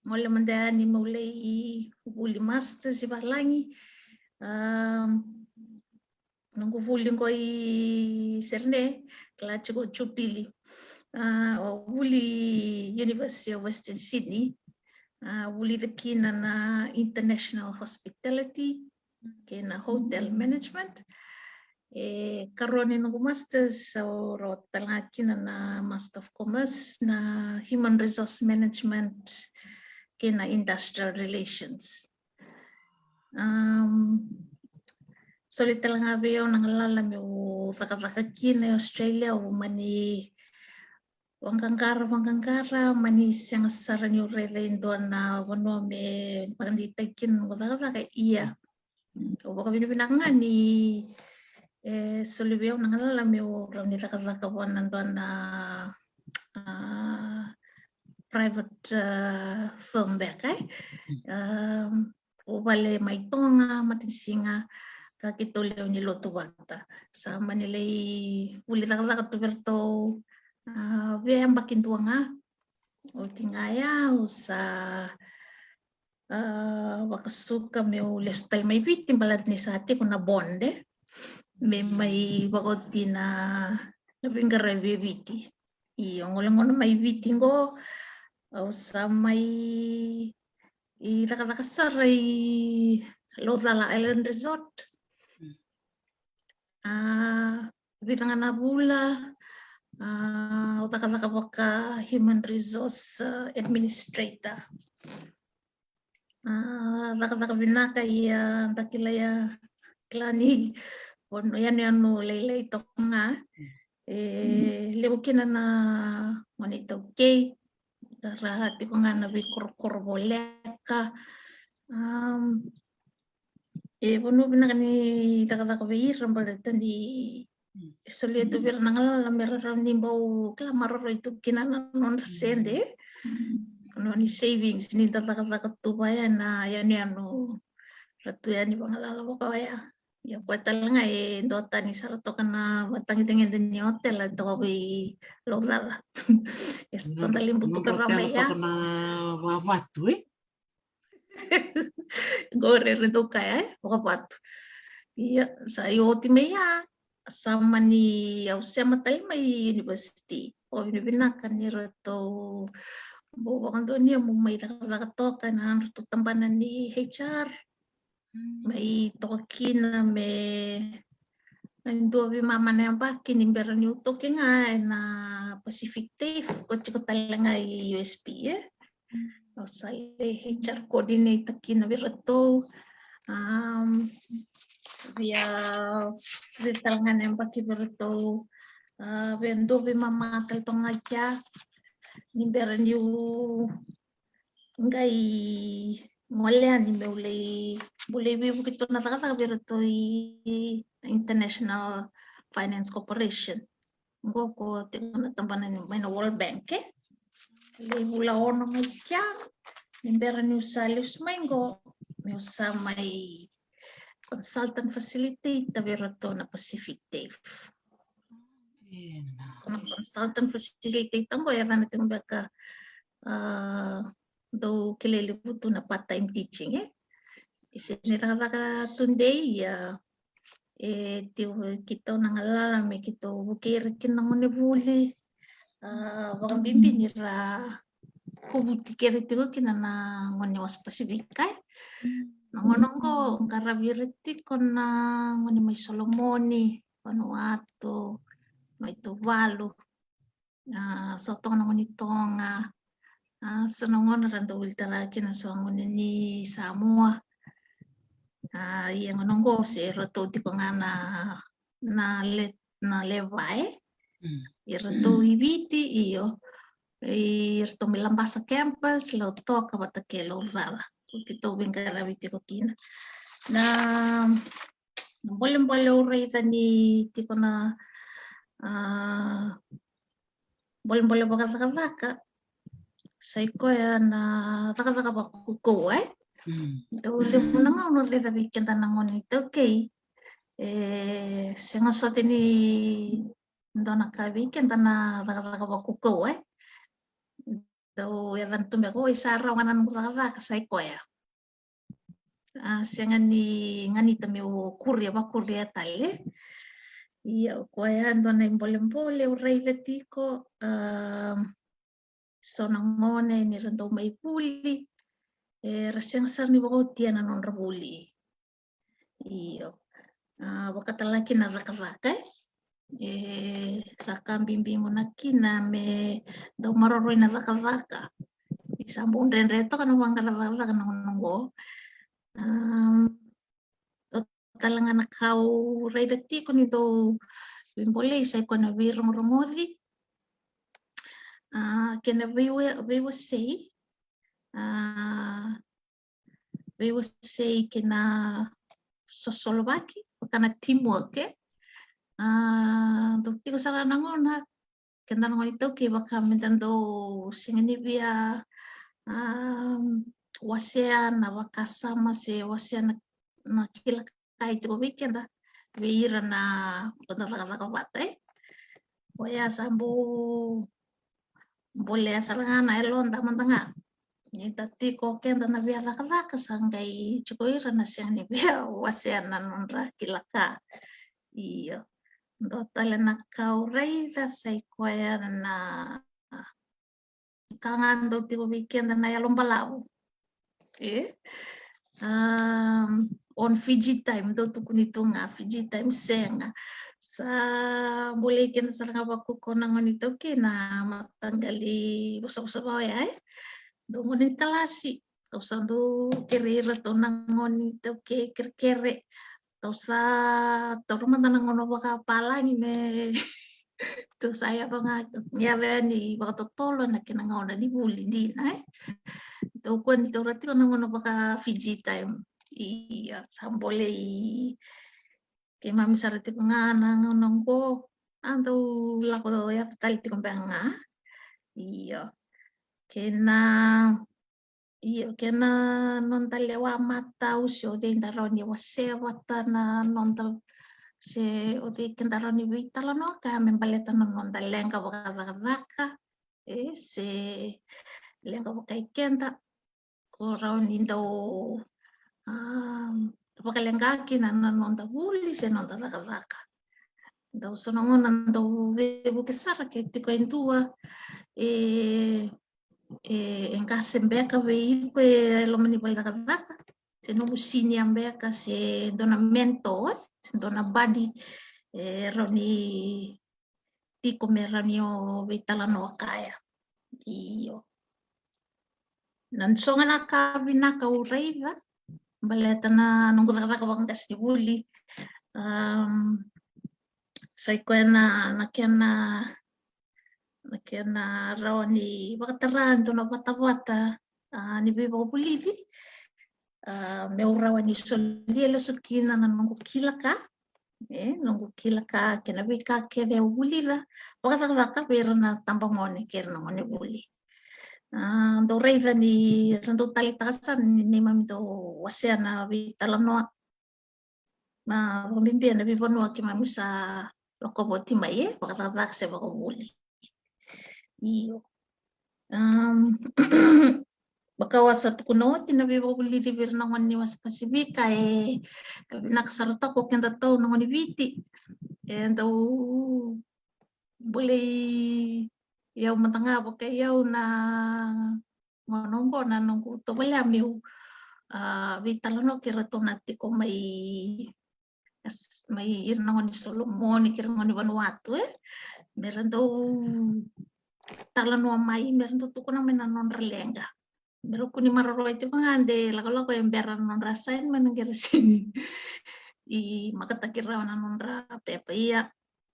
gole mada yani meu lai vuli masters i valagi. A, noqu vuli qo i Sydney, kila tiko Jubilee. A, au vuli University of Western Sydney. A, vulica kina na international hospitality kei na hotel management. E karua ni noqu masters au rawata tale ga kina na Master of Commerce na human resource management kei na industrial relations. Um, soli tale ga vei au na galala meu cakacaka kina e Australia, au mani vaqaqara, vaqaqara, mani sega sara niu raica e dua na vanua me vakadeitaki kina noqu cakacaka. Ia, au vakavinavinaka ga ni e soli vei au na galala meu rawa ni cakacaka vua na dua na, a, private, a, firm beka, e. Um, au vale mai Toga, matanisiga, ka keitou lewe ni lotu vata. Sa mani lai vuli cakacaka tu vei iratou, a, via yabaki dua ga. Oti ga ya au sa, a, vakasuka meu lesu tale mai Viti, baleta ni sa tiko na bond, e, me mai vakaoti na, na veiqaravi e Viti. Ia, au gole gona mai Viti qo, au sa mai cakacaka sara i Laucala Island Resort. Mm. A, vica ga na vula, a, au cakacaka vaka human resource, a, administrator. A, cakacaka vinaka, ia, da kila, ia, kila ni vanua, yanuyanu lailai toka ga. E levu kina na gone iTaukei, ra tiko ga na veikorokoro voleka. Um, e vanua vinaka ni cakacaka vei ira, baleta ni e solia tu vei ira na galala me ra rawa ni bau kila maroroi tu kina na nodra sede. Noni savings ni da cakacaka tu vaya na yanuyanu, ra tu yani vagalala vaka oya. Ia, koya tale ga e duatani sara toka na matagedegede ni otela toka vei Laucala. E sa da levu tu ka ra mai ya. Toka na vakavatu, e? Qori era dau kaya, e? Vakavatu. Ia, sa i oti mai ya, sa mani au sema tale mai university. Au vakavinavinaka ni ratou bau vakadonuya meu mai cakacaka toka ena nodratou tabana ni H R. Mai toka kina me, me dua veimama na yabaki ni bera niu toki ga ena Pacific TAFE, ko tiko tale ga i U S P, e. Au sa lai H R coordinator kina vei ratou. Um, via, via tale ga na yabaki vei ratou. A, via dua veimama tale toka ga kea ni bera niu qai gole yani meu lai, meu lai veivuke tu na cakacaka vei ratou i International Finance Corporation. Qo ko tiko na tabana ni mai na World Bank, e. Lai vula ono mai kea, ni bera niu sa lesu mai qo, meu sa mai consultant facilitator vei ratou na Pacific TAFE. Ko na consultant facilitator qo e yacana tiko beka, a, dau kilai levu tu na part-time teaching, e. E sega ni cakacaka tudei, ia, e, tiko vei keitou na galala me keitou vukei ira kina na gone vuli. A, vakabibi ni ra kovuti kece tiko kina na gone wasa Pasifika, e. Na gauna qo qaravi ira tiko na gone mai Solomoni, Vanuatu, mai Tuvalu. A, so toka na gone Toga. A, so na gauna ra dau vuli tale kina so gone ni Samoa. A, ia gauna qo se ratou tiko ga na, na le, na lewe va, e. Mm. I ratou i Viti, io. I ratou mai Labasa campus, Lautoka vata kei Laucala. Ko keitou veiqaravi tiko kina. Na, na bolebole au raica ni tiko na, a, bolebole vakacakacaka, sa i koya na cakacaka vakaukauwa, e? Mm. Dau levu na gauna raica vei keda na gone iTaukei, e sega soti ni dua na ka vei keda na cakacaka vakaukauwa, e? Dau yacana tu beka, oi, sa rawa ga na noqu cakacaka, sa i koya. A, sega ni ganita meu kuria, vakuria tale. Ia, o koya e dua na ibolebole au raica tiko, a, so na gone ni ra dau mai vuli, e, ra sega sara ni vakaotia na nodra vuli. Io. A, vakatale kina na cakacaka, e. E sa ka bibi gona kina me dau maroroi na cakacaka. Ni sa bau dredre toka na vaqara cakacaka na gauna qo. Am, o tale ga na ka au raica tiko ni dau veibolei sa i koya na veirogorogoci, a, kei na veiwa-, veiwasei, a, veiwasei kei na sosolovaki, vaka na teamwork, e. A, dau tiko sara na gauna, keda na gone iTaukei vaka meda dau sega ni via, a, wasea na vakasama se wasea na, na kila ka e tiko vei keda, vei ira na noda cakacaka vata, e. Oya sa bau bolea sara ga na yaloda mada ga. Ni da tiko keda na via cakacaka sa qai tiko ira na sega ni via wasea na nodra kila ka. Io. Dua tale na ka au raica sa i koya na ka ga dau tiko vei keda na yalo balavu. E? Um, on Fiji time, dau tukuni tu ga Fiji time sega. Sa bolei keda sara ga vakaukaua na gone iTaukei na mataqali vosavosa vaka oya, e? Dau gone ni kalasi, au sa dau kerei iratou na gone iTaukei kerekere. Au sa taura mada na gauna vakapalagi me tou sa yaco ga, yaco yani vakatotolo ena kena gauna ni vuli dina, e. Tou kua ni taura tiko na gauna vaka Fiji time. Ia, sa bolei keimami sara tiko ga na gauna oqo, a dau lako yaco tale tiko beka ga. Io. Kei na Io, kei na noda lewa matau se o cei da rawa ni wasea vata na noda, se o cei keda rawa ni veitalanoa kaya me baleta na noda leqa vakacakacaka, e, se leqa vakai keda, ko rawa ni dau, a, vakaleqa kina na noda vuli se noda cakacaka. Dau so na gauna dau veivuke sara ke tiko e dua, e, e, e qase beka vei iko e loma ni vale ni cakacaka, se nomu sinia beka, se dua na mentor, se dua na buddy, e rawa ni tiko me rawa ni o veitalanoa kaya. Io. Na so ga na ka vinaka au raica baleta na noqu cakacaka vakaqa ni vuli. Um, sa i koya na, na kena, na kena rawa ni vakatara e dua na vatavata, a, ni veivakavulici, a, meu rawa ni solia lesu kina na noqu kila ka, e, noqu kila ka kei na veika kece au vulica vakacakacaka vei ira na tabagone kei ira na gonevuli. A, dau raica ni ra dau taleitaka sara ni neimami dau wasea na veitalanoa na vakabibi ena veivanua keimami sa lakova oti mai, e, vakacakacaka se vakavuli. Io. Um, vaka au sa tukuna oti, na veivakavulici vei ira na gone ni wasa Pasifika e, e vinaka sara toka o kedatou na gone Viti. E dau bolei au mada ga, vakai au na gauna oqo na noqu tovolea meu, a, veitalanoa kei iratou na tiko mai, mai ira na gone Solomoni kei ira na gone Vanuatu, e, me ra dau talanoa mai, me ra dau tukuna mai na nodra leqa. Me ra kua ni maroroya tiko ga de lakolako e bera na nodra assignment, na qera sini i makataki rawa na nodra pepa. Ia,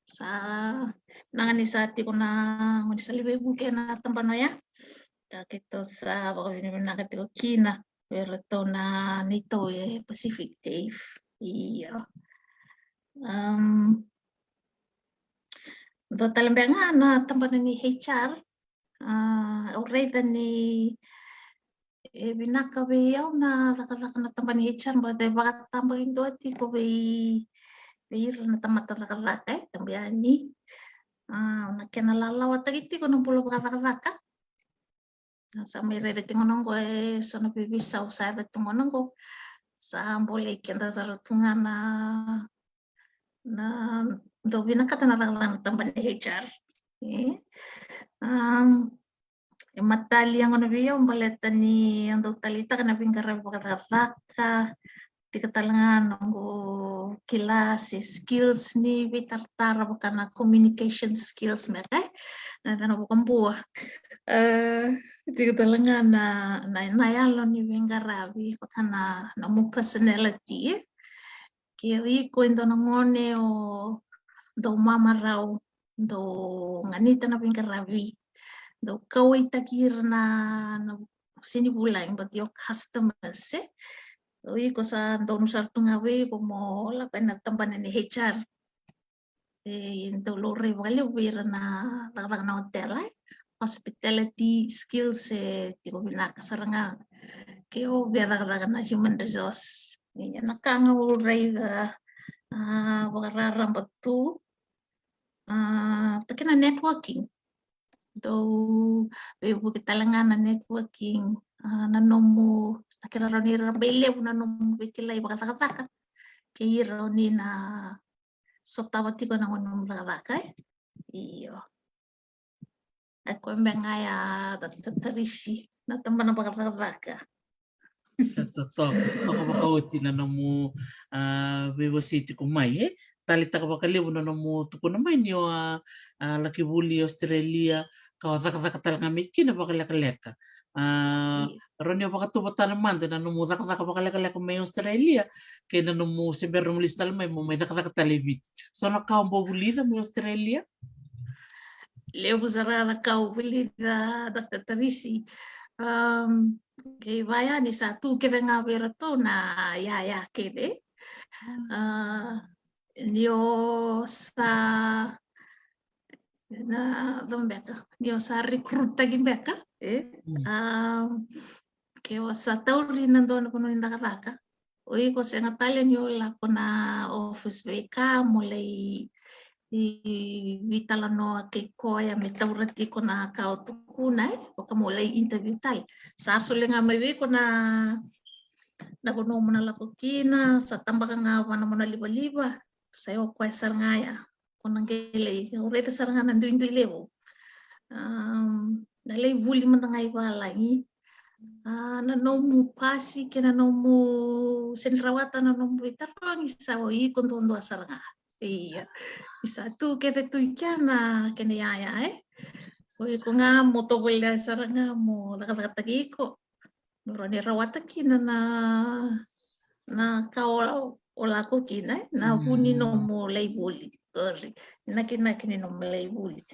sa vinaka ni sa tiko na gone sa lai veivuke ena tabana oya. Ka keitou sa vakavinavinaka tiko kina vei iratou na neitou e Pacific Dave. Io. Um, dua tale beka ga na tabana ni H R, a, au raica ni e vinaka vei au na cakacaka na tabana ni H R, baleta e vakatabakidua tiko vei, vei ira na tamata cakacaka, e, tabu yani. A, na kena lalawataki tiko na bula vakacakacaka. Sa mai raica tiko na oqo, e so na veiveisau sa yaco tiko na oqo. Sa bolei keda sara tu ga na, na dau vinakata na cakacaka na tabana ni H R. E, um, e matalia gona vei au baleta ni au dau taleitaka na veiqaravi vakacakacaka, tiko tale ga noqu kila se skills ni veitaratara vaka na communication skills me kai na cana vakabua. E, tiko tale ga na, na, na yalo ni veiqaravi vaka na, na nomu personality, e. Ke o iko e dua na gone o dau mamarau, dau ganita na veiqaravi, dau kauwaitaki ira na, na seni vulagi, but your customers, e? O iko sa donu sara tu ga vei iko mo lako ena tabana ni H R. E dau laurai vakalevu vei ira na cakacaka na hotel, e? Hospitality skills e tiko vinaka sara ga ke o via cakacaka na human resource. Ia na ka ga au raica, a, vakararaba tu, a, ta kena networking. Dau veivuke tale ga na networking, a, na nomu, na kena rawa ni rabailevu na nomu veikilai vakacakacaka kei ira o ni na sotava tiko na nomu cakacaka, e? Io. E koya me ga ya, Doctor Tarisi, na tabana vakacakacaka. Sa totoka, totoka vakaoti na nomu, a, veiwasei tiko mai, e? Taleitaka vakalevu na nomu tukuna mai ni o a, a, laki vuli i Australia, ka o cakacaka tale ga mai kina vakalekaleka. A, Io. Rawa ni o vakatauvatana mada na nomu cakacaka vakalekaleka mai Australia, kei na nomu se bera nomu lesu tale mai mo mai cakacaka tale i Viti. So na ka o bau vulica mai Australia? Levu sara na ka au vulica, Doctor Tarisi. Um, kei vaya ni sa tu kece ga vei iratou na yaya kece. Mm. A, ni o sa, na, cava beka, ni o sa recruit-taki beka, e? Mm. A, ke o sa tauri na dua na vanua ni cakacaka, o iko sega tale ni o lako na office veika mo lai, i, veitalanoa kei koya me taura tiko na ka o tukuna, e? Vaka mo lai interview tale. Sa solia ga mai vei iko na, na vanua mo na lako kina, sa tabaka ga vana mo na livaliva, sa i o koya sara ga ya. Ko na qai lai, au raica sara ga na duidui levu. Um, na lai vuli mada ga i valagi. A, na nomu pasi kei na nomu seni rawata na nomu veitarogi sa o iko duadua sara ga. Ia. Ni sa tu kece tu i kea na kena yaya, e? O iko ga mo tovolea sara ga mo cakacakataki iko. Mo rawa ni rawata kina na, na ka o, o lako kina, e? Na vu ni nomu lai vuli. Qori. Nakinaki ni nomu lai vuli.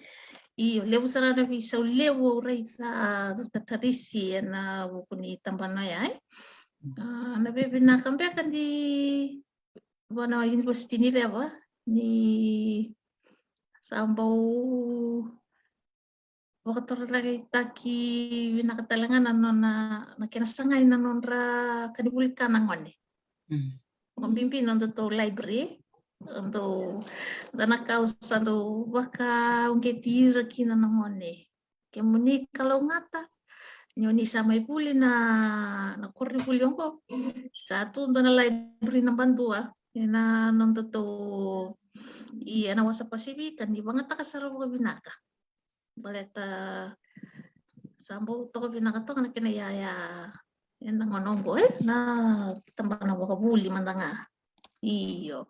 Io, levu sara na veisau levu au raica, Doctor Tarisi, ena vuku ni tabana ya, e? A, na veivinaka beka ni vua na university ni Rewa, ni sa bau vakatorocaketaki vinaka tale ga na nona, na kena sagai na nodra ka ni vuli ka na gone. Mm. Vakabibi nodatou library, dou, da na ka au sa dau vakauqeti ira kina na gone. Kemuni kalougata, ni o ni sa mai vuli na, na koronivuli oqo, sa tu dua na library naba dua ena nodatou, i, ena Wasa Pasifika, ni vagataka sara vakavinaka. Baleta sa bau toka vinaka toka na kena yaya ena gauna oqo, e, na tabana vakavuli mada ga. Io.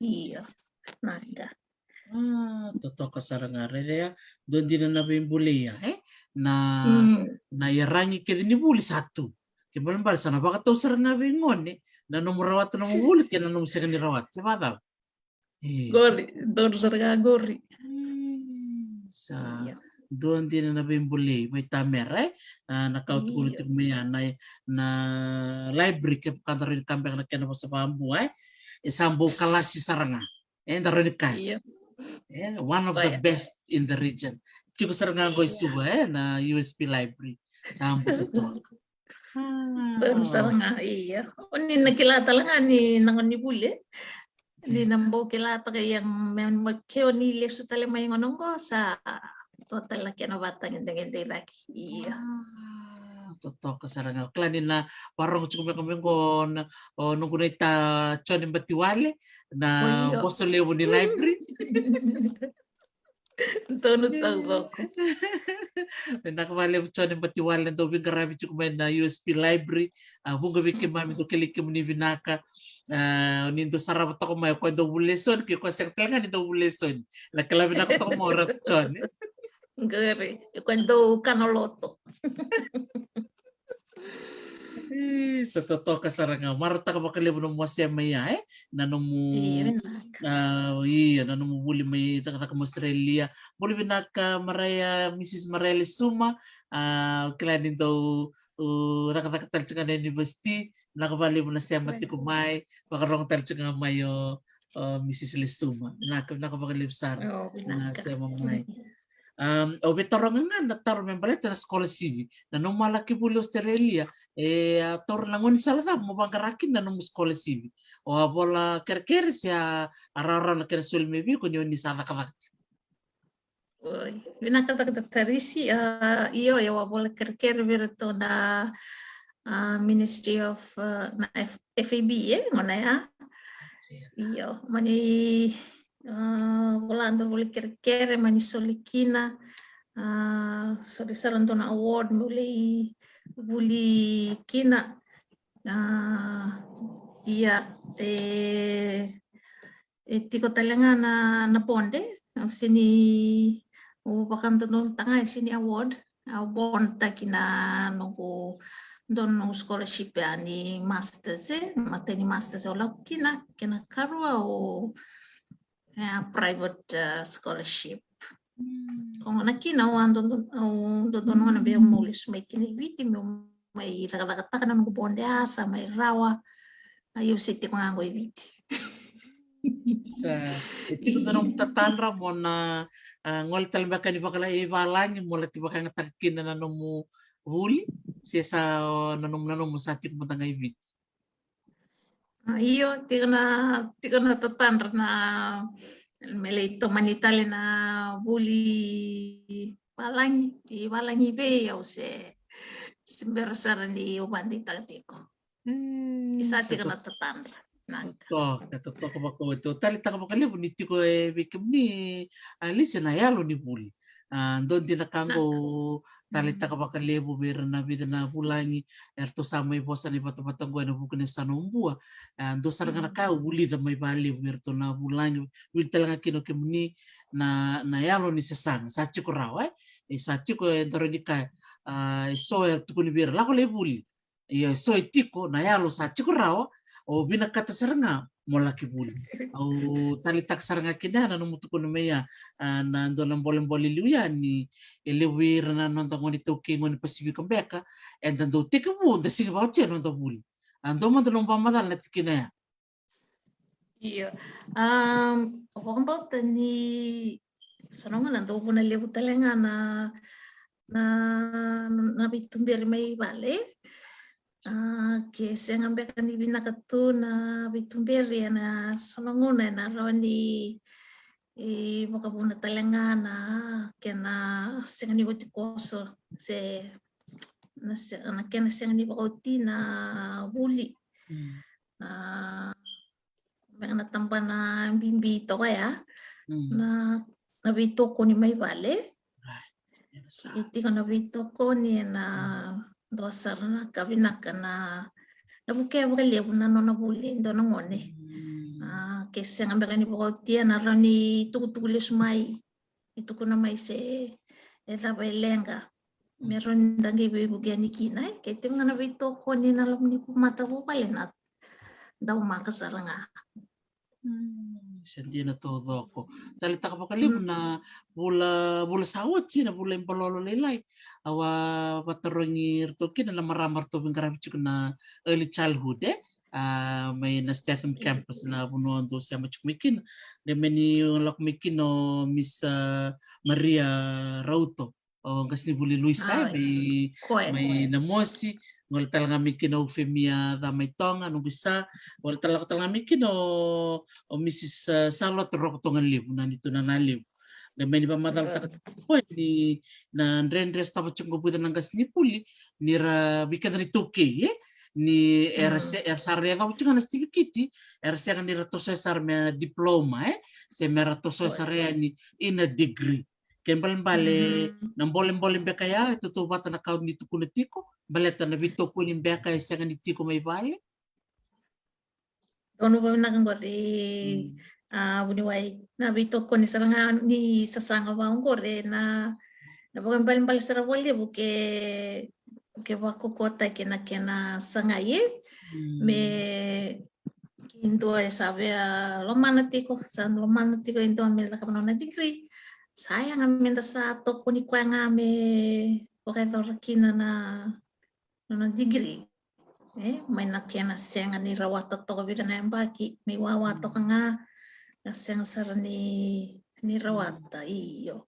Io. Naka. A, totoka sara ga, raica ya. Dua dina na veibulai ya, e? Na, mm, na iyaragi kece ni vuli sa tu. Ke balebale sa na vakatau sara ga vei gone na nomu rawata nomu vuli kei na nomu sega ni rawata. Se vakacava? E. Qori, donu sara ga qori. Mm, sa. Io. Dua dina na veibulai mai Tamera, e? A, na ka au tukuna tiko mai ya, na, na library, kevaka da rawa ni kaya beka na kena vosa vakabua, e? E sa bau kalasi sara ga. E, da rawa ni kaya. Io. E, one of the best in the region. Tiko sara ga qo i Suva, e, na U S P library. Sa bau toka. A, donu sara ga, io. O ni na kila tale ga ni na gone ni vuli, e? Ni na bau kila toka, ia me, me ke o ni lesu tale mai gauna oqo sa toka tale na kena vatagedegede cake. Io. A, totoka sara ga. Kila ni na varogo tiko beka mai qo na, o noqu naita Jone Batiwale, na boso levu ni library. Donu taucoko. Vinaka vakalevu Jone Batiwale, dau veiqaravi tiko mai na U S P library. A, vuqa vei keimami dau kilai kemuni vinaka. A, ni dau sarava toka mai, o koya dau vuli lesoni, kei koya sega tale ga ni dau vuli lesoni. Na kila vinaka toka mai o Ratu Jone. Qori, o koya dau kana loto. E, Sa totoka sara ga. Marautaka vakalevu na nomu wasea mai ya, e? Na nomu, ia, na nomu vuli mai cakacaka mai Australia. Bula vinaka, Maraia, Mrs Maraia Lesuma. A, kila ni dau cakacaka tale tiko ga na university. Vinaka vakalevu na sema tiko mai. Vakarogo tale tiko ga mai o Mrs Lesuma. Vinaka, vinaka vakalevu sara na sema mai. Au via taroga ga na taro me baleta na scholarship. Na nomu a laki vuli Australia, e a taura na gaunisala cava mo vaqara kina na nomu scholarship? O a vola kerekere se a rawarawa na kena soli mai vei iko ni o ni sa cakacaka tiko? Oi, vinaka Doctor Tarisi. Io, au a vola kerekere vei iratou na Ministry of, na F A B, e, gona ya. Io, mani vola dau vuli kerekere, mani soli kina, soli sara dua na award meu lai vuli kina. Ia, e e tiko tale ga na, na bond, e, au sega ni, au vakadodonutaka ga, e sega ni award, au bond taki na noqu, dua na noqu scholarship ya ni masters, e, matai ni masters au lako kina, kena karua o, e, private scholarship. Ko gona kina au a dodonu, au dodonu gona meu lesu mai kina i Viti meu mai cakacakataka na noqu bond ya, sa mai rawa. Au se tiko ga qo i Viti. Sa e tiko na nomu tatadra mo na gole tale beka ni vavalagi mo laki vakayagataka kina na nomu vuli, se sa na nomu, na nomu sa tiko mada ga i Viti? Io, tiko na, tiko na tatadra na me lai tomani tale na vuli valagi, i valagi vei au se, se bera sara ni au vakadeitaka tiko. Sa tiko na tatadra. Totoka, totoka vakaoti. Au taleitaka vakalevu ni tiko e vei kemuni, Alicia, na yalo ni vuli. A, dua dina ka qo au taleitaka vakalevu vei ira na vica na vulagi eratou sa mai vosa na ivatavata qo ena vuku ni yasana o Bua. A, dua sara ga na ka au vulica mai vakalevu vei iratou na vulagi, wili tale ga kina o kemuni, na, na yalo ni sasaga sa tiko rawa, e? E sa tiko, e daru ni kaya, a, e so era tukuni vei ira lako lai vuli. Ia, e so e tiko, na yalo sa tiko rawa, o vinakata sara ga mo laki vuli. Au taleitaka sara ga kina na nomu tukuna mai ya, a, na dua na bolebole liu ya ni e levu vei ira na noda gone iTaukei, gone Pasifika beka, eda dau tekivu, da sega ni vakaotia na noda vuli. A, dua mada nomu vakamacala na tikina ya. Io. Am, au vakabauta ni so na gauna dau vuna levu tale ga na, na, na veituberi mai vale. A, ke sega beka ni vinaka tu na veituberi ena so na gauna ena rawa ni, e, vakavuna tale ga na kena sega ni oti koso se na se-, na kena sega ni vakaoti na vuli. Mm. A, me na tabana bibi toka ya, mm, na, na veitokoni mai vale. Right. E tiko na veitokoni ena, mm, dua sara na ka vinaka na, na vukea vakalevu na nona vuli e dua na gone. Mm. A, ke sega beka ni vakaotia na rawa ni tukutuku lesu mai. E tukuna mai se e cava e leqa. Me rawa ni da qai veivuke yani kina, e? Ke tiko ga na veitokoni ena loma ni matavuvale na daumaka sara ga. Mm, sa dina taucoko. Taleitaka vakalevu, mm, na vula, vula sa oti, na vula i Balolo lailai. Au a vatarogi iratou kina na marama ratou veiqaravi tiko na early childhood, e? A, mai na Statham campus na vanua dou sema tiko mai kina. Qai mani lako mai kina o Miss, a, Maria Rauto, o qasenivuli Luisa, a, mai, koya, mai koya. Namosi. Gole tale ga mai kina o Femia Camaitoga, noqu isa. Gole tale, lako tale ga mai kina o, o Missus, a, Salote Rokotoga Levu, na neitou nana levu. Qai mani vakamacalataka tiko o koya ni na dredre sotava tiko qo vei ira na qasenivuli, ni ra, vei keda na iTaukei, e? Ni era, mm, se-, era sa ra yacova tiko ga na sitivikiti, era sega ni ra tosoya sara me na diploma, e? Se me ra tosoya sara yani ina degree. Kena ibalebale, mm, na bolebole beka ya e tautauvata na ka o ni tukuna tiko, baleta na veitokoni beka e sega ni tiko mai vale. Donu vavinaka qori, mm, a, vuniwai, na veitokoni sara ga ni sasaga vaqori, na, na vakaibalebale sara vakalevu ke, ke vakaukauataki na kena sagai, e? Mm. Me ke dua e sa via lomana tiko, sa lomana tiko e dua me cakava nona degree. Sa yaga me da sa tokoni koya ga me vakayacora kina na nona degree. E, mai na kena sega ni rawata toka vei ira na yabaki, me wawa toka ga, na sega sara ni, ni rawata, io.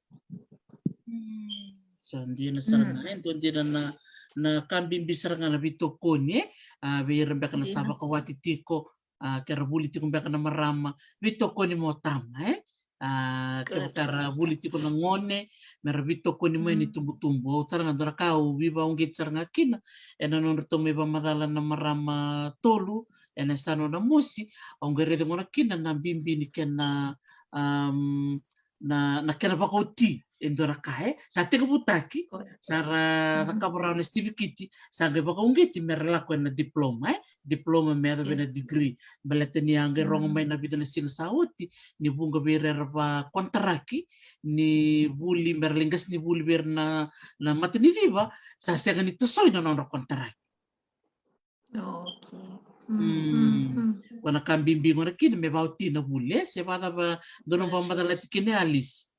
Sa dina sara ga, e dua dina na, na ka bibi sara ga na veitokoni, e? A, vei ira beka na sa vakawati tiko, a, ke ra vuli tiko beka na marama, veitokoni mo tama, e? A, kevaka ra vuli tiko na gone, me ra veitokoni mai ni tubutubu. Au tara ga dua na ka au veivauqeti sara ga kina, ena nodratou mai vakamacala na marama tolu, ena yasana o Namosi, au qai raica gona kina na bibi ni kena, am, na, na kena vakaoti e dua na ka, e? Sa tekivutaki, sa ra cakava rawa na sitivikiti, sa qai vakauqeti me ra lako ena diploma, e? Diploma me yaco vei na degree. Baleta ni a qai rogo mai na vica na siga sa oti, ni vuqa vei ira era vakontaraki, ni vuli, me ra lai qasenivuli vei ira na, na mataniceva, sa sega ni tosoi na nodra kontaraki. Okay. Ko na ka bibi gona kina me vaoti na vuli, e? Se vakacava dua na vakamacalati kina, Alice?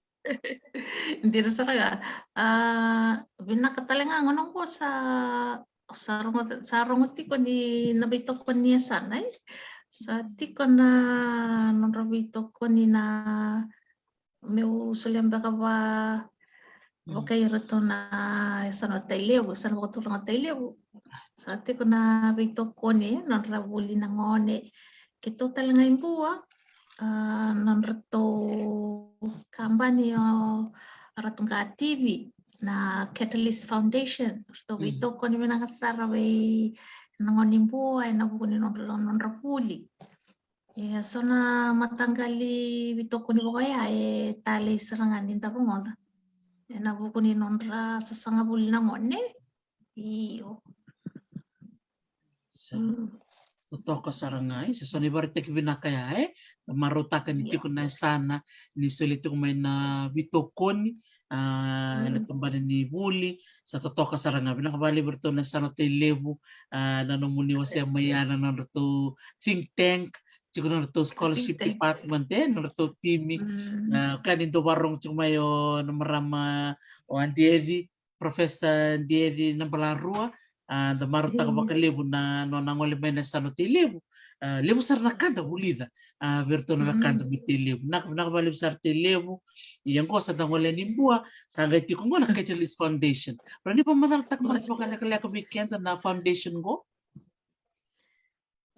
Dina sara ga. A, vinaka tale ga gona qo sa, sa rogo, sa rogo tiko ni na veitokoni ni yasana, e? Sa tiko na nodra veitokoni na meu solia beka va, vaka iratou na yasana o Tailevu, yasana vakaturaga o Tailevu. Sa tiko na veitokoni, e, nodra vuli na gone. Keitou tale ga i Bua, a, nodratou kabani o Ratu Qativi, na Catalyst Foundation, ratou veitokoni vinaka sara vei na gone i Bua, ena vuku ni nodra, nodra vuli. Ia, so na mataqali veitokoni vaka oya e talei sara ga ni da rogoca. Ena vuku ni nodra sasaga vuli na gone. Io. Sa totoka sara ga, e, sa so na ivakaraitaki vinaka ya, e. Marautaka ni tiko na yasana, ni solia tiko mai na veitokoni, a, ena tabana ni vuli, sa totoka sara ga. Vinaka vakalevu vei iratou na yasana o Tailevu, a, na nomuni wasea mai ya na nodratou think tank, tiko na nodratou scholarship department, e, na nodratou timi. Na ka ni dau varogo tiko mai o na marama o Adiedi, Professor Diedi Nabalarua, a, da marautaka vakalevu na nona gole mai na yasana o Tailevu. A, levu sara na ka da vulica, a, vei iratou na wekada mai Tailevu. Vinaka, vinaka vakalevu sara Tailevu. Ia qo sa da gole ni Bua, sa qai tiko qo na Catalyst Foundation. Rawa ni vakamacalataka mada vakalekaleka vei keda na foundation qo?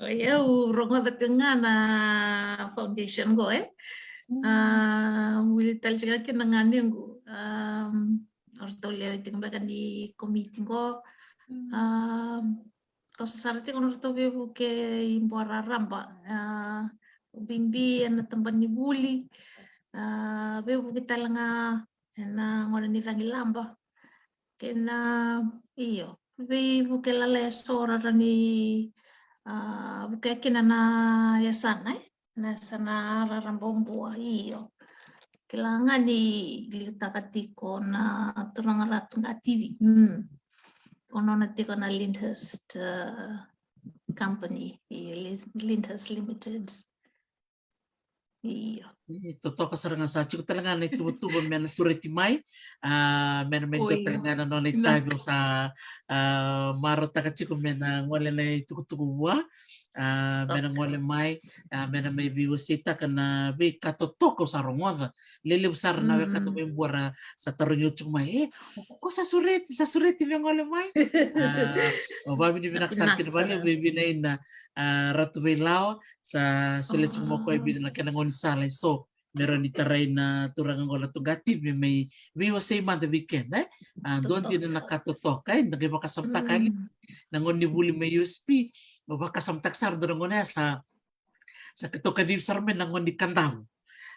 Oi, au rogoca tiko ga na foundation qo, e. A, wili tale tiko ga kina na ganequ. A, o ratou lewe tiko beka ni komiti qo. A, toso sara tiko na ratou veivuke i Bua raraba. A, bibi ena tabana ni vuli. A, veivuke tale ga ena gauna ni cagilaba. Kei na, io, veivuke lalai eso ra rawa ni, a, vukea kina na yasana, e? Na yasana raraba o Bua, io. Kila ga ni liutaka tiko na turaga Ratu Qativi. Ko nona tiko na Lyndhurst, a, Company, io, Lyndhurst Limited. Io. E, totoka sara ga, sa tiko tale ga na ituvatuva me na sureti mai. A, me na mai dua tale ga na nona itavi, au sa, a, marautaka tiko me na gole na itukutuku vua. A, me na gole mai, a, me na mai veiwaseitaka na veika totoka au sa rogoca. Lelevu sara na wekada mai Bua ra sa tarogi au tiko mai, e, o ko sa sureti, sa sureti me gole mai. A, au vakavinavinaka sara kina vakalevu vei vinaina, a, Ratu Veilawa, sa solia tiko mai o koya e vica na kena gaunisala eso me rawa ni tarai na turaga qo Ratu Qativi me mai veiwasei mada vei keda, e. A, dua dina na ka totoka, e, da qai vakasamataka yani na gauna ni vuli mai U S P, au vakasamataka sara dua na gauna ya sa, sa keitou kacivi sara mai na gauna ni Kadavu.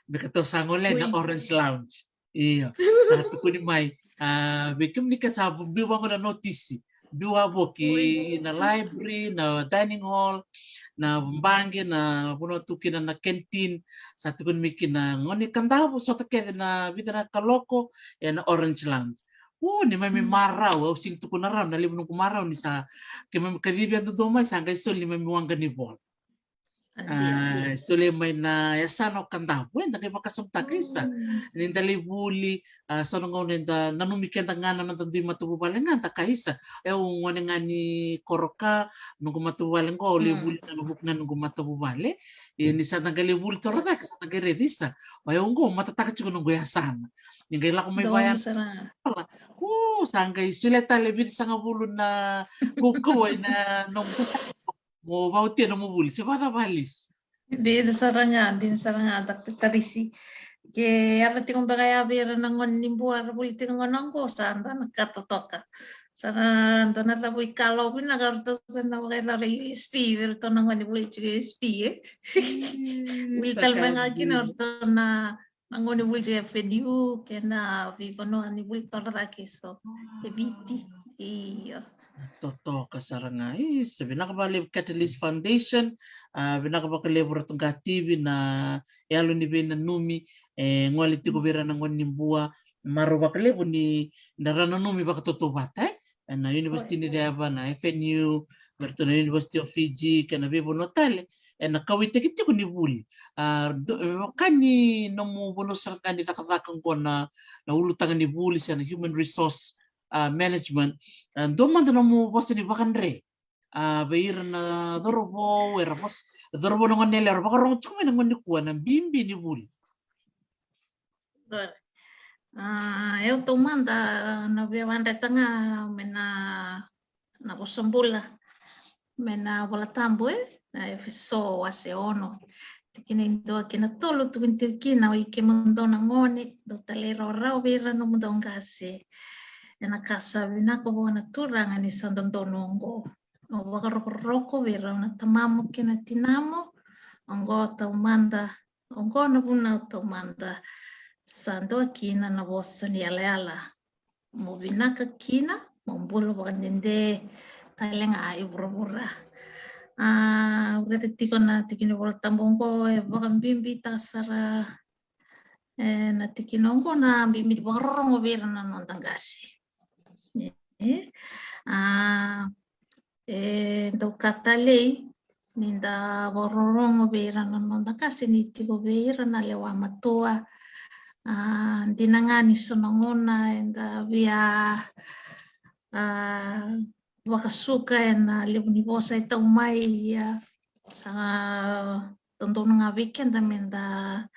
Me keitou sa gole na Orange Lounge. Io, sa tukuni mai. A, vei kemuni ka sa biu vaqo na notisi. Biu wavoki na library, na dining hall, na baqe, na vanua tu kina na canteen. Sa tukuni mai kina gauna ni Kadavu, sota kece na vica na kaloko, ena Orange Lounge. O, neimami marau, au sega ni tukuna rawa na levu noqu marau ni sa, keimami kacivi yadudua mai, sa qai soli neimami waqa ni vola. A, soli mai na yasana o Kadavu, eda qai vakasamataka, isa. Ni da lai vuli, a, so na gauna eda nanumi keda ga na noda dui matavuvale ga, da kaya, isa, e, au gone ga ni Koroka, noqu matavuvale qo, au lai vuli ga ena vuku ga noqu matavuvale. E, ni sa da qai lai vuli torocake, sa da qai raica, isa, o yau qo matataka tiko noqu yasana. Ni qai lako mai vaya. O, sa qai solia tale vitusagavulu na kaukauwa ena nomu sasa. Mo vautia nomu vuli, se vacava, Alice? Dina sara ga, dina sara ga, Doctor Tarisi. Ke yaco tiko beka ya vei ira na gone ni Bua ra vuli tiko gona qo, sa dua na ka totoka. Sa na dua na cavu ikalawa vinaka, ratou sa na vakayacora U S P vei ratou na gone ni vuli tiko U S P, e. Vuli tale mai ga kina ratou na na gone ni vuli F N U kei na veivanua ni vuli torocake, so e Viti. Io. Totoka sara ga. Isa, vinaka vakalevu Catalyst Foundation. A, vinaka vakalevu ratou qai tivi na yalo ni veinanumi, e, gole tiko vei ira na gone ni Bua. Marau vakalevu ni da ra nanumi vakatautauvata, e? Ena University ni Rewa, na F N U, vei ratou na University of Fiji, kei na veivanua tale, ena kauwaitaki tiko ni vuli. A, dua, e, vaka ni nomu vanua sara ga ni cakacaka qo na, na ulutaga ni vuli se na human resource, a, management. A, dua mada nomu vosa ni vakadre, a, vei ira na cauravou, era vosa, cauravou na gone yalewa, era vakarogo tiko mai na gauna nikua na bibi ni vuli. Dua. A, e, au taumada na via vakadreta ga mai na, na vosa bula mai na iVola Tabu, e, na Efeso wase ono, tikina e dua ki na tolu, tukuni tiko kina: Oi kemudou na gone, dou talairawarawa vei ira na nomudou qase, ena ka sa vinaka vua na Turaga ni sa dodonu oqo. Mo vakarokoroko vei rau na tamamu kei na tinamu. Oqo taumada, oqo na vunau taumada sa dua kina na vosa ni yalayala, mo vinaka kina, mo bula vakadede tale ga e vuravura. A, au raica tiko na tikina ni iVola Tabu oqo e vakabibitaka sara, e, na tikina oqo na bibi ni vakarorogo vei ira na noda qase. E, a, e dau ka talei ni da vakarorogo vei ira na noda qase ni tiko vei ira na lewa matua. A, dina ga ni so na gauna eda via, a, vakasuka ena levu ni vosa e tau mai, ia sa dodonu ga vei keda meda,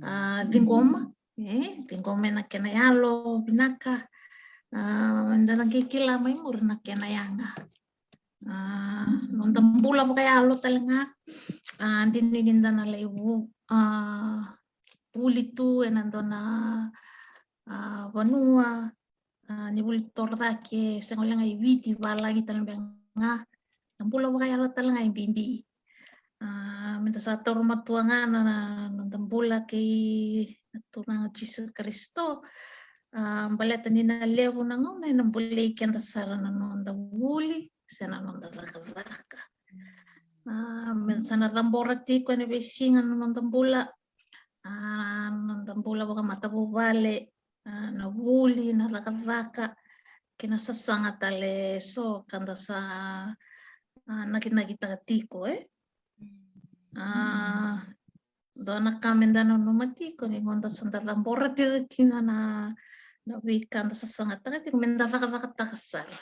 a, ciqoma, e, ciqoma ena kena yalo vinaka, a, meda na qai kila mai muri na kena yaga. A, noda bula vakayalo tale ga, a, dina ni da na lai vu-, a, vuli tu ena dua na, a, vanua, a, ni vuli torocake, sega walega i Viti, valagi tale beka ga. Na bula vakayalo tale ga e bibi. A, meda sa taura matua ga na, na noda bula kei na Turaga Jisu Karisito. A, baleta ni na levu na gauna ena bolei keda sara na noda vuli se na noda cakacaka. A, meda sa na cabora tiko ena veisiga na noda bula. A, na noda bula vakamatavuvale, a, na vuli, na cakacaka, kei na sasaga tale eso ka da sa, a, nakinakitaka tiko, e. A, dua na ka meda nanuma tiko ni gauna da sa da cabora tiko kina na, na veika da sasagataka tiko, meda cakacakataka sara.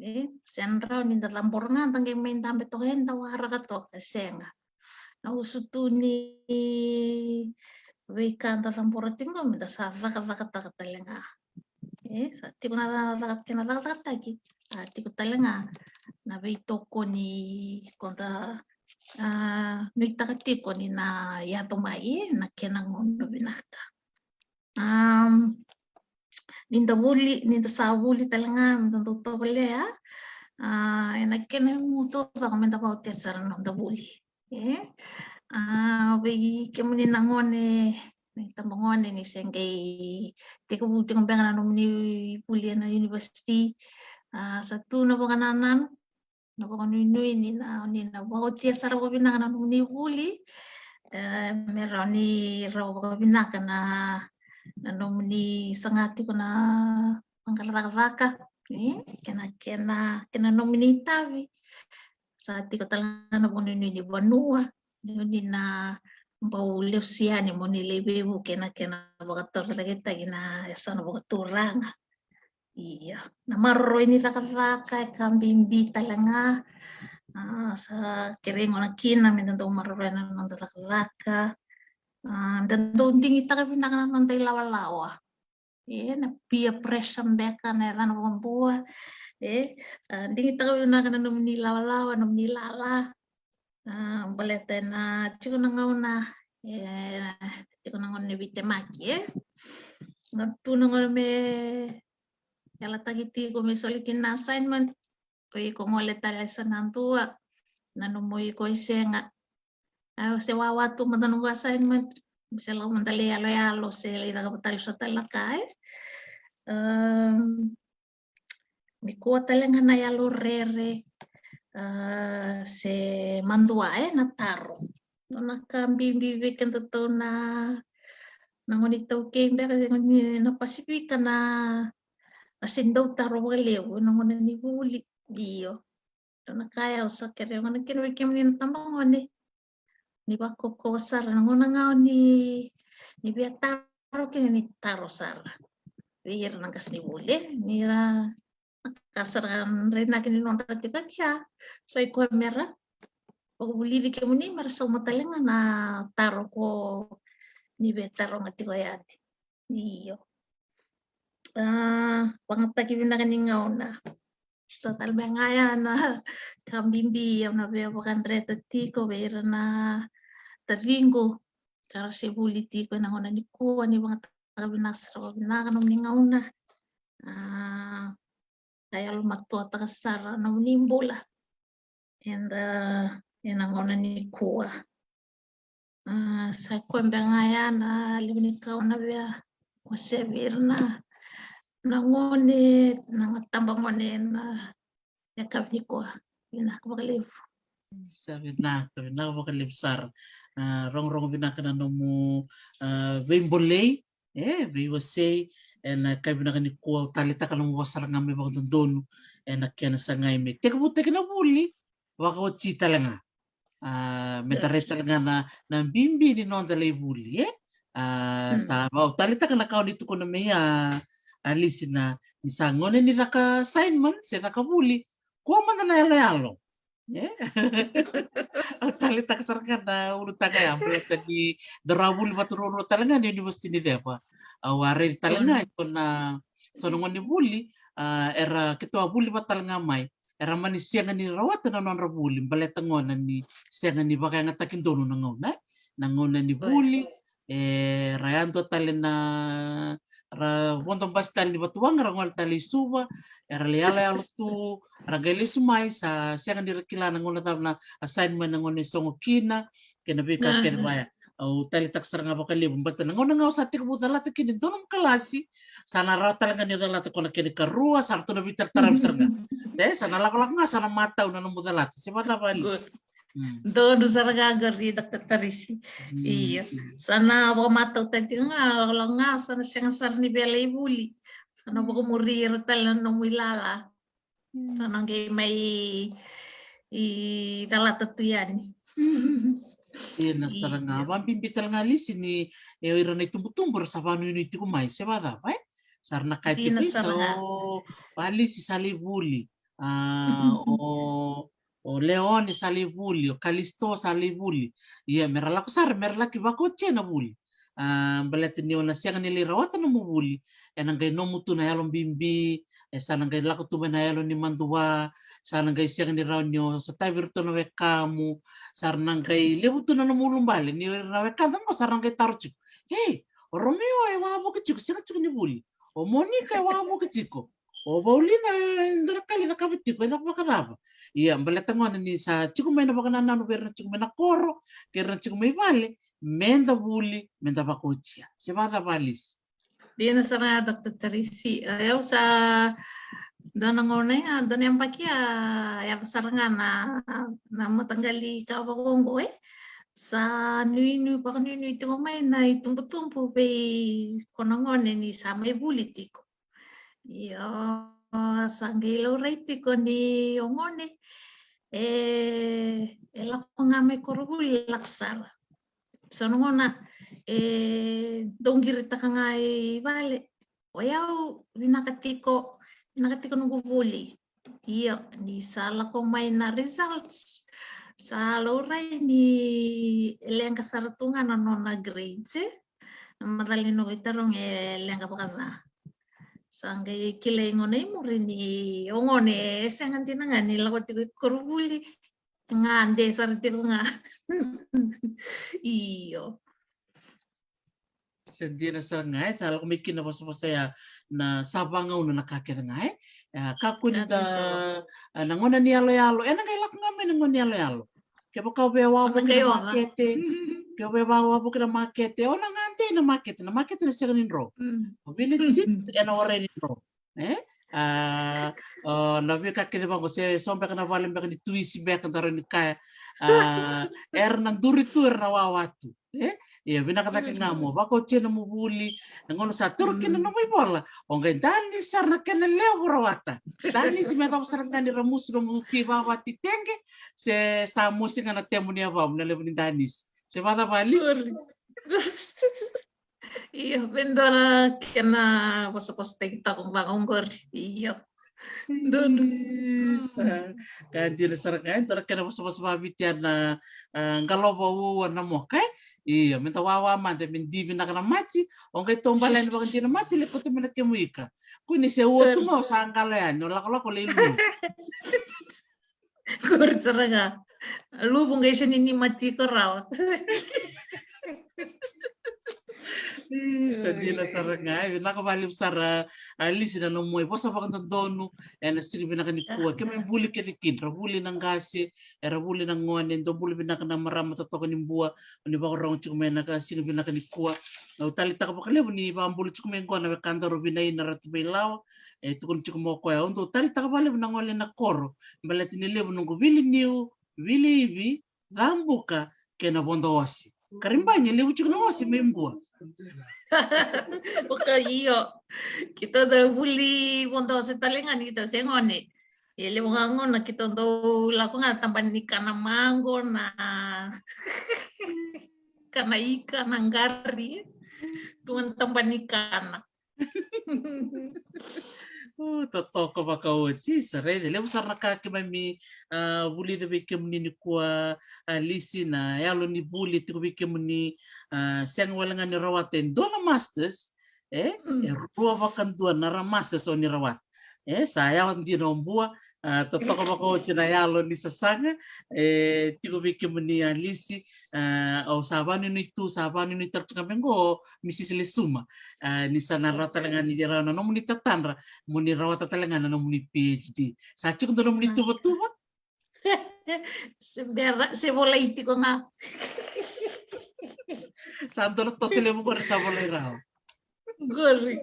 E, sega ni rawa ni da cabora ga da qai mai dabe toka, e, da waraka toka, sega. Na usutu ni veika da cabora tiko meda sa cakacakataka tale ga. E, sa tiko na cakacaka kei na cakacakataki, a, tiko tale ga na veitokoni ko da, a, nuitaka tiko ni na yaco mai, e, na kena gauna vinaka. Am, ni da vuli, ni da sa vuli tale ga, meda dau tovolea, a, ena kena igu taucoko meda vautia sara na noda vuli. E, a, vei kemuni na gone, na itabagone ni se qai tekivu tiko beka na nomuni vuli ena university, a, sa tu na vakanananu, na vakanuinui ni na, ni na vautia sara vakavinaka na nomuni vuli, e, me rawa ni rawa vakavinaka na, na nomuni saga tiko na vaqara cakacaka, e, kena, kena, kena nomuni itavi. Sa tiko tale ga na vakanuinui ni vanua, ni oni na bau lesu yani mo ni lai veivuke ena kena vakatorocaketaki na yasana vakaturaga. Ia, na maroroi ni cakacaka e ka bibi tale ga. A, sa kerei gona kina me da dau maroroya na noda cakacaka. A, da dau digitaka vinaka na noda ilawalawa. E, na peer pressure beka na yacana vakabua. E, a, digitaka vinaka na nomuni lawalawa, nomuni lala. A, baleta ena tiko na gauna, e, tiko na gauna ni veitemaki, e. Na tu na gauna me yalataki tiko me soli kina na assignment. O iko gole tale sa na dua, na nomu iko i sega. A, se wawa tu mada noqu assignment, se lau mada lai yaloyalo, se lai cakava tale so tale na ka, e. Em, nikua tale ga na yalo rere, a, se madua, e, na taro. Nona ka bibi vei kedatou na, na gone iTaukei beka, se gone na Pasifika na, na se dau taro vakalevu, na gauna ni vuli, io. Nona ka ya au sa kerei gona kina vei kemuni na tabagone. Ni vakoko sara na gauna ga o ni, ni via taro kina ni taro sara. Vei ira na qase ni vuli, e, ni ra, na ka sara ga na rai na kina ni nodra tiko kia. So i koya mera vakavulici kemuni mera sauma tale ga na taro ko ni via taroga tiko yani. Io. A, vagataki vinaka ni gauna. So tale mai ga ya na ka bibi au na via vakadreta tiko vei ira na taciqu ka ra se vuli tiko ena gauna nikua, ni vagataka vinaka sara, vakavinaka nomuni gauna. A, ka yalomatuataka sara nomuni bula eda ena gauna nikua. A, sa koya beka ga ya na levu ni ka au na via wasea vei ira na, na gone, na tabagone na yakavi nikua. Vinaka vakalevu. Sa vinaka, vinaka vakalevu sara. A, rogorogo vinaka na nomu, a, veibolei, e, veiwasei ena yakavi vinaka nikua. Au taleitaka na nomu vosa sara ga me vakadodonu ena kena sagai me tekivutaki na vuli vakaoti tale ga. A, me da rai tale ga na, na bibi ni noda lai vuli, e? A, sa, au taleitaka na ka o ni tukuna mai, a, Alisi, na, ni sa gauna ni caka assignment se caka vuli, kua mada na yaloyalo. E? Au taleitaka sara ga na ulutaga ya, baleta ni da ra vuli vata ruarua tale ga na University ni Ceva. Au a raici tale ga e so na, so na gone vuli, a, era keitou a vuli vata tale ga mai. Era mani sega ni rawata na nodra vuli, baleta gona ni sega ni vakayagataki donu na gauna, e? Na gauna ni vuli, e, ra yadua tale na, ra vodo basi tale ni Vatuwaqa, ra gole tale i Suva, era lai yaloyalo tu, ra qai lesu mai, sa sega ni ra kila na gauna cava na assignment na gauna e sogo kina, kei na veika kece vaya. Au taleitaka sara ga vakalevu, baleta na gauna ga au sa tekivu calata kina e dua nomu kalasi, sa na rawa tale ga ni calata ko na kena ikarua, sa ratou na veitarataravi sara ga. Se, sa na lakolako ga, sa na matau na nomu calata. Se vakacava, Alisi? Donu sara ga qori, Doctor Tarisi. Io. Sa na vakamatautaki tiko ga, lakolako ga, sa na sega sara ni via lai vuli. Sa na vakamuri ira tale na nomu ilala. Sa na qai mai calata tu yani. Dina sara ga. Vakabibi tale ga, Alisi, ni, e, o ira na itubutubu ra sa vakanuinui tiko mai, se vakacava, e? Sa ra na kaya tiko, isa, o Alisi sa lai vuli. A, o, o Leone sa lai vuli, o Kalisto sa lai vuli. Ia, mera lako sara, mera laki vakaotia na vuli. A, baleta ni o na sega ni lai rawata nomu vuli, ena qai nomu tu na yalo bibi, e sa na qai lako tu mai na yalo ni madua, sa na qai sega ni rawa ni o sotavi iratou na wekamu, sa ra na qai levu tu na nomu ulubale, ni o ira na wekada qo sa ra na qai taro tiko. Ei, o Romeo e wavoki tiko, sega tiko ni vuli. O Monika e wavoki tiko. O Paulina e dua na ka e cakava tiko, e caka vakacava. Ia, baleta gona ni sa tiko mai na vakanananu vei ira na tiko mai na koro, kei ira na tiko mai vale, me da vuli, me da vakaotia. Se vakacava, Alisi? Dina sara ga, Doctor Tarisi. E, au sa dua na gauna ya, dua na yabaki a yaco sara ga na, na mataqali ka vakaoqo, e. Sa nuinui, vakanuinui tiko mai na itubutubu vei ko na gone ni sa mai vuli tiko. Io, sa qai laurai tiko ni o gone e, e lako ga mai koronivuli, lako sara. So na gauna e dau qiritaka ga i vale, o yau vinaka tiko, vinaka tiko noqu vuli. Io, ni sa lako mai na results, sa laurai ni e leqa sara tu ga na nona grades, e. Na macala ni noqu itarogi e leqa vakaca. Sa qai kilai gona i muri ni o gone e sega dina ga ni lako tiko i koronivuli, gade sara tiko ga. Io. Sa dina sara ga, e, sa lako mai kina vosavosa ya na sa vagauna na ka kece ga, e. E, kakua ni da, a, na gauna ni yaloyalo, e na qai lako ga mai na gauna ni yaloyalo. Kevaka o via wavoki na makete, ke o via wavoki na makete, o na gade i na makete, na makete na sega ni dro. O village seat e na warai ni dro. E? A, o, na veika kece vaqo, se so beka na vale beka ni tuisi beka da rawa ni kaya. A, era na duri tu, era na wawa tu. E? Ia, vinaka cake ga mo vakaotia nomu vuli. Na gauna sa toro kina nomu ivola, o qai danisi sara na kena levu, rawata. Danisi me yacova sara ga ni ramusu nomu tivava titege, se sa mosi ga na temo ni yavamu na levu ni danisi. Se vacava, Alice? Io, me dua na kena vosavosataki toka vaka oqori. Io. Donu. Isa. Ka dina sara ga, e dua na kena vosavosa vaviti ya na, a, qalova ua na moka, e? Io, me da wawa mada, me divi vinaka na mati, o qai taubale yani vakadina mati, lai kauta mai na kemu ika. Kua ni se ua tu ga, o sa qalo yani, o lakolako lai luvu. Qori sara ga. Luvu qai se ni nima tiko rawa. Ih, sa dina sara ga. E vinaka vakalevu sara, Alice, na nomu vosa vakadodonu ena siga vinaka nikua. Kemuni buli kece kina, ra vuli na qase, era vuli na gone, dou bula vinaka na marama totoka ni Bua, ni vakarorogo tiko mai ena siga vinaka nikua. Au taleitaka vakalevu ni vakabula tiko mai qo na wekadaru Vinaina Ratuvailawa, e tukuna tiko mai o koya, au dau taleitaka vakalevu na gole na koro, baleta ni levu noqu vili niu, vili ivi, cabuka kei na vodo ose. Karibagi, e levu tiko na ose mai Bua. Vaka io. Keitou dau vuli vodo ose tale ga ni keitou se gone. E levu ga gona keitou dau lako ga na tabana ni kana maqo, na kana ika, na qari. Tu ga na tabana ni kana. O, totoka vakaoti, sa raica. Levu sara na ka keimami, a, vulica vei kemuni nikua, Alice, na yalo ni vuli tiko vei kemuni, a, sega wale ga ni rawata e dua na masters, e, e rua vakadua na ra masters o ni rawata. E, sa yawa dina o Bua, a, totoka vakaoti na yalo ni sasaga, e, tiko vei kemuni, Alice, a, au sa vanuinui tu, sa vanuinui tale tu ga me qo, Mrs Lesuma, a, ni sa na rawa tale ga ni rawa na nomuni tatadra, mo ni rawata tale ga na nomuni PhD. Sa tiko dua nomuni tuvatuva? Se bera, se volai tiko ga. Sa dua na toso levu qori sa volai rawa. Qori.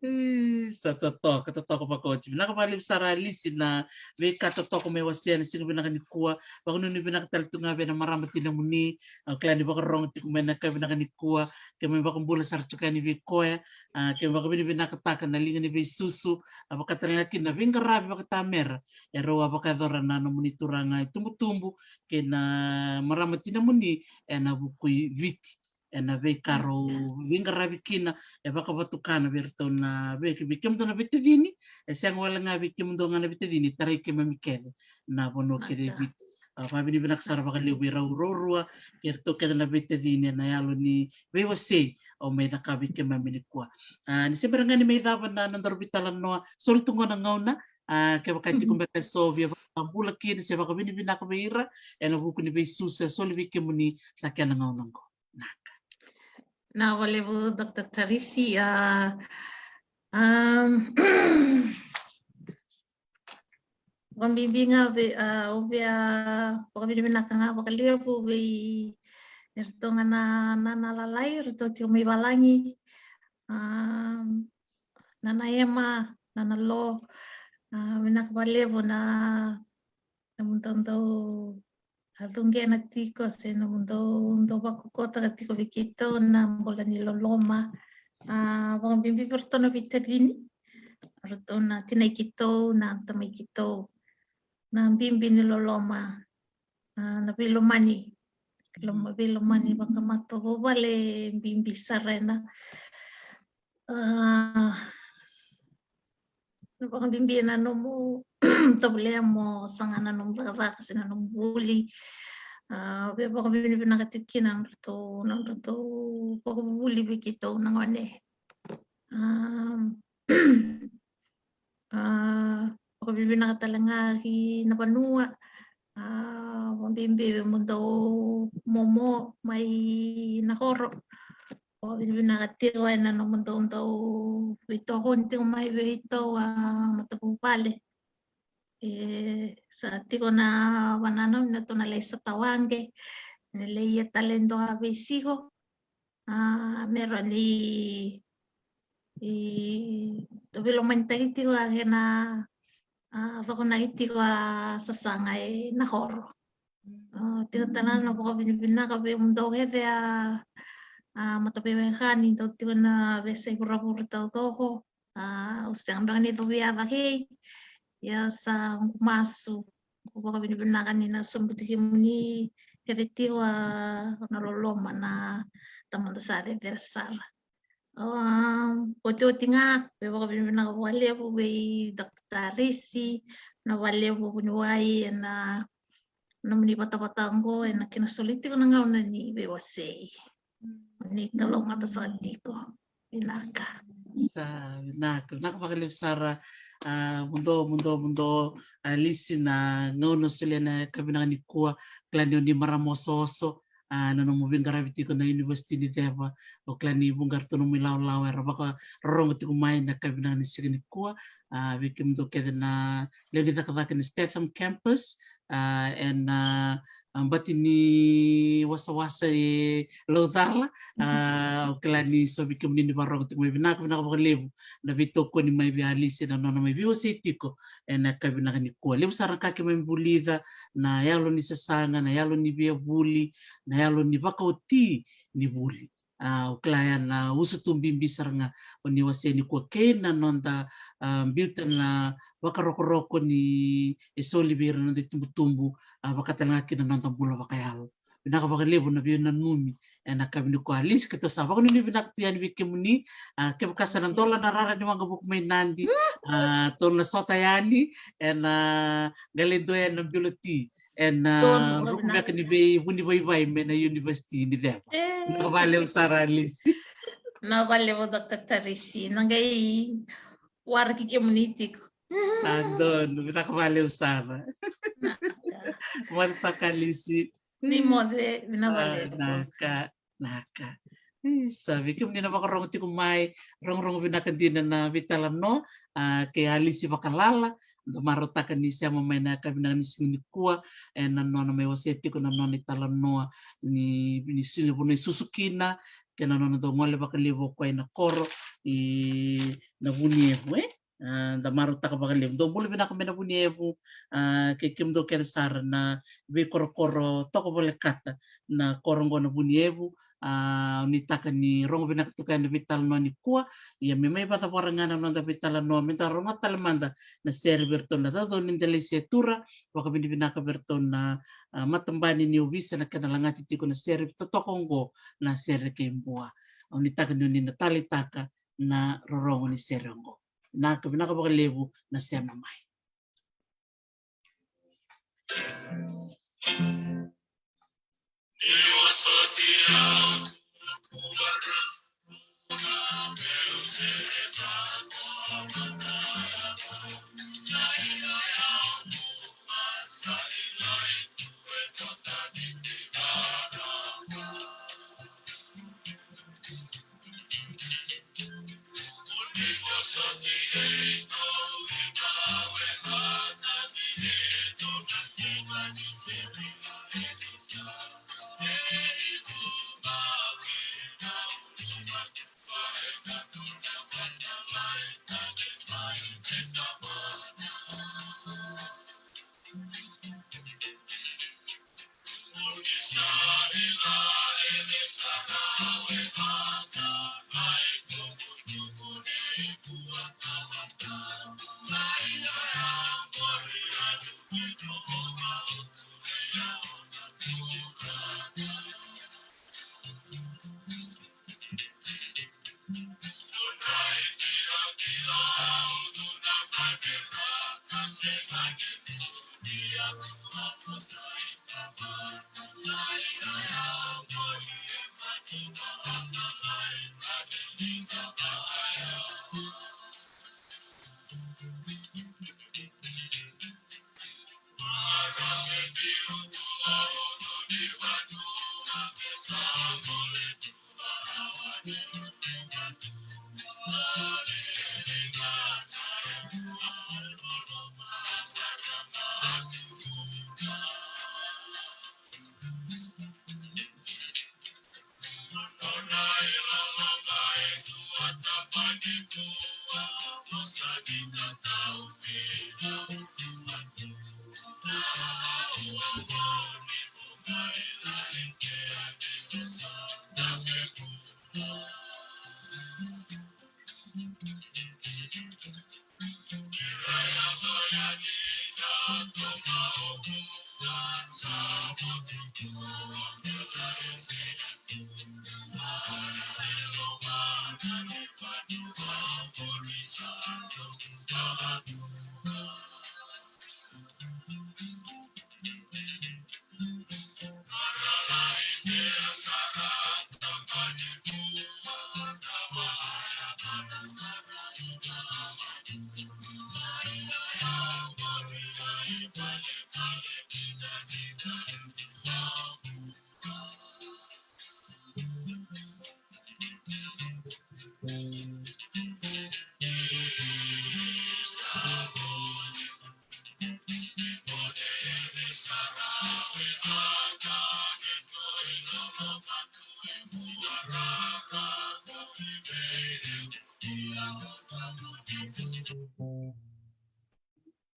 Ih, sa totoka, totoka vakaoti. Vinaka vakalevu sara Alice na veika totoka mai wasea na siga vinaka nikua. Vakanuinui vinaka tale tu ga vei na marama tinamuni. Au kila ni vakarorogo tiko mai na ka vinaka nikua. Keimami vakabula sara tiko yani vei koya. A, keimami vakavinavinakataka na liga ni veisusu. A, vaka tale ga kina na veiqaravi vakatamera. E rau a vakayacora na nomuni turaga itubutubu kei na marama tinamuni ena vuku i Viti. Ena veika rau veiqaravi kina, e vakavatukana vei iratou na vei, vei kemudou na veitacini, e sega wale ga vei kemudou ga na veitacini, tarai keimami kece na vanua kece e Viti. A, vakavinavinaka sara vakalevu vei rau ruarua, kei iratou kece na veitacini ena yalo ni veiwasei au mai cakava vei keimami nikua. A, ni se bera ga ni mai cava na, na nodaru veitalanoa, soli tu qo na gauna, a, kevaka e tiko beka eso via vakabula kina se vakavinavinaka vei ira, ena vuku ni veisusu e soli vei kemuni, sa kena gauna qo. Naka. Vinaka vakalevu, Doctor Tarisi. A, am, vakabibi ga vei, a, au via vakavinavinaka ga vakalevu vei iratou ga na, na, na lalai, iratou tiko mai valagi. Am, Nana Ema, Nana Lo, a, vinaka vakalevu na nomudou dau, a, cuqena tiko se nomudou dau vakokotaka tiko vei keitou na bula ni loloma. A, vakabibi vei iratou na veitacini. ratou na tinai keitou, na tamai keitou, na bibi ni loloma, a, na veilomani, loma, veilomani vakamatavuvale, bibi sara ena, a, na vakabibi ena nomu tovolea mo saga na nomu cakacaka se na nomu vuli. A, via vakavinavinaka tiko kina na nodratou, na nodratou vakavuvuli vei keitou na gone. A, a, vakavinavinaka tale ga ki na vanua, a, vakabibi vei mudou momo mai Nahoro. Vakavinavinaka tiko ena nomudou dau veitokoni tiko mai vei keitou, a, matavuvale. E sa tiko na vanua na tou na lai sota waqe, na lai ia tale dua veisiko. A, me rawa ni, i, tou veilomanitaki tiko a kena, a, vakonaki tiko a sasaga e Nahoro. A, tiko tale ga na vakavinavinaka vei mudou kece a, a, mataveiwekani dau tiko na veiyasai vuravura taucoko. A, au sega beka ni covi a cakei. Ia sa qu masu, qu vakavinavinaka ni na sobuti kemuni kece tiko a, na loloma na Tamada sa cecere sara. A, otioti ga, vei vakavinavinaka vakalevu vei Doctor Tarisi, na vakalevu vuniwai ena nomuni vatavata oqo, ena kena soli tiko na gauna ni veiwasei. Ni kalougata sara tiko. Vinaka. Sa vinaka, vinaka vakalevu sara, a, mudou, mudou, mudou, a, Lisi, na gauna solia na yakavi vinaka nikua, kila ni o ni marama osooso, a, na nomu veiqaravi tiko na University ni Ceva, au kila ni vuqa eratou nomu ilawalawa era vakarorogo tiko mai na yakavi vinaka ni siga nikua, a, vei kemudou kece na lewe ni cakacaka ni Statham Campus, a, ena, a, a, bati ni wasawasa e Laucala, a, au kila ni so vei kemuni ni vakarorogo tiko mai, vinaka, vinaka vakalevu na veitokoni mai vei Alisi na nona mai veiwasei tiko ena yakavi vinaka nikua. Levu sara na ka keimami vulica, na yalo ni sasaga, na yalo ni veivuli, na yalo ni vakaoti ni vuli. A, au kila ya na usutu bibi sara ga o ni wasea nikua kei na noda, a, biuta na vakarokoroko ni e soli vei ira na noda itubutubu, a, vaka tale ga kina na noda bula vakayalo. Vinaka vakalevu na veinanumi ena yakavi nikua. Alisi, keitou sa vakanuinui vinaka tu yani vei kemuni, a, kevaka sa na dola na rara ni waqavuka mai Nadi, a, tou na sota yani ena qele dua ena bilo ti. Ena, a, ruku beka ni veivunivaivai mai na University ni Ceva. E. Vinaka vakalevu sara, Alisi. Vinaka vakalevu, Doctor Tarisi. Na qai waraki kemuni tiko. Sa donu, vinaka vakalevu sara. Vinaka. Moce toka, Alisi. Ni moce, vinaka vakalevu. Vinaka. Naka. Isa, vei kemuni na vakarorogo tiko mai, rogorogo vinaka dina na veitalanoa, a, kei Alisi Vakalala, da marautaka ni sema mai na yakavi vinaka ni siga nikua, ena nona mai wasea tiko na nona italanoa ni, ni siga ni vanua e susu kina, kei na nona dau gole vakalevu o koya ina koro, i Navunievu, e? A, da marautaka vakalevu. Dou bula vinaka mai Navunievu, a, kei kemudou kece sara na veikorokoro toka volekata na koro oqo Navunievu, a, nuitaka ni rogo vinaka tiko yani na veitalanoa nikua, ia me mai vakacavara ga na noda veitalanoa, me da rogoca tale mada na sere vei iratou na caucau ni Delaisetura, vakavinavinaka vei iratou na, a, matabani ni ovisa na kena lagati tiko na sere totoka oqo, na sere kei Bua. Au nuitaka ni o ni na taleitaka na rorogo ni sere oqo. Vinaka, vinaka vakalevu na sema mai.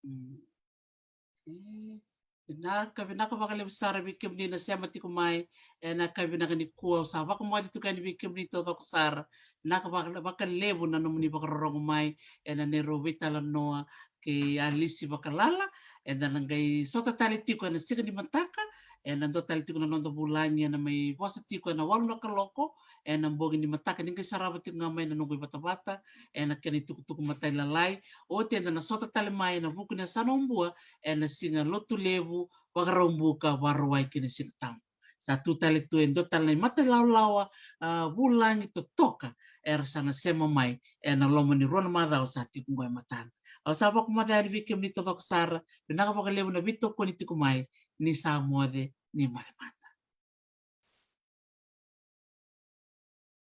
Mm. E, vinaka, vinaka vakalevu sara vei kemuni na sema tiko mai ena yakavi vinaka nikua. Au sa vakamoce tiko yani vei kemuni taucoko sara. Vinaka vaka-, vakalevu na nomuni vakarorogo mai ena neirau veitalanoa kei Alisi Vakalala. Eda na qai sota tale tiko ena siga ni mataka, ena dua tale tiko na noda vulagi ena mai vosa tiko ena walu na kaloko ena bogi ni mataka. Ni qai sarava tiko ga mai na noqu ivatavata ena kena itukutuku matailalai. Oti eda na sota tale mai ena vuku ni yasana o Bua ena siga Lotulevu, Vakaraubuka, Vakarauwai kei na Siga Tabu. Sa tu tale tu e dua tale na imatai lawalawa, a, vulagi totoka era sa na sema mai ena loma ni rua na macawa sa tiko qo e matada. Au sa vakamoce yani vei kemuni taucoko sara, vinaka vakalevu na veitokoni tiko mai, ni sa moce, ni moce mada.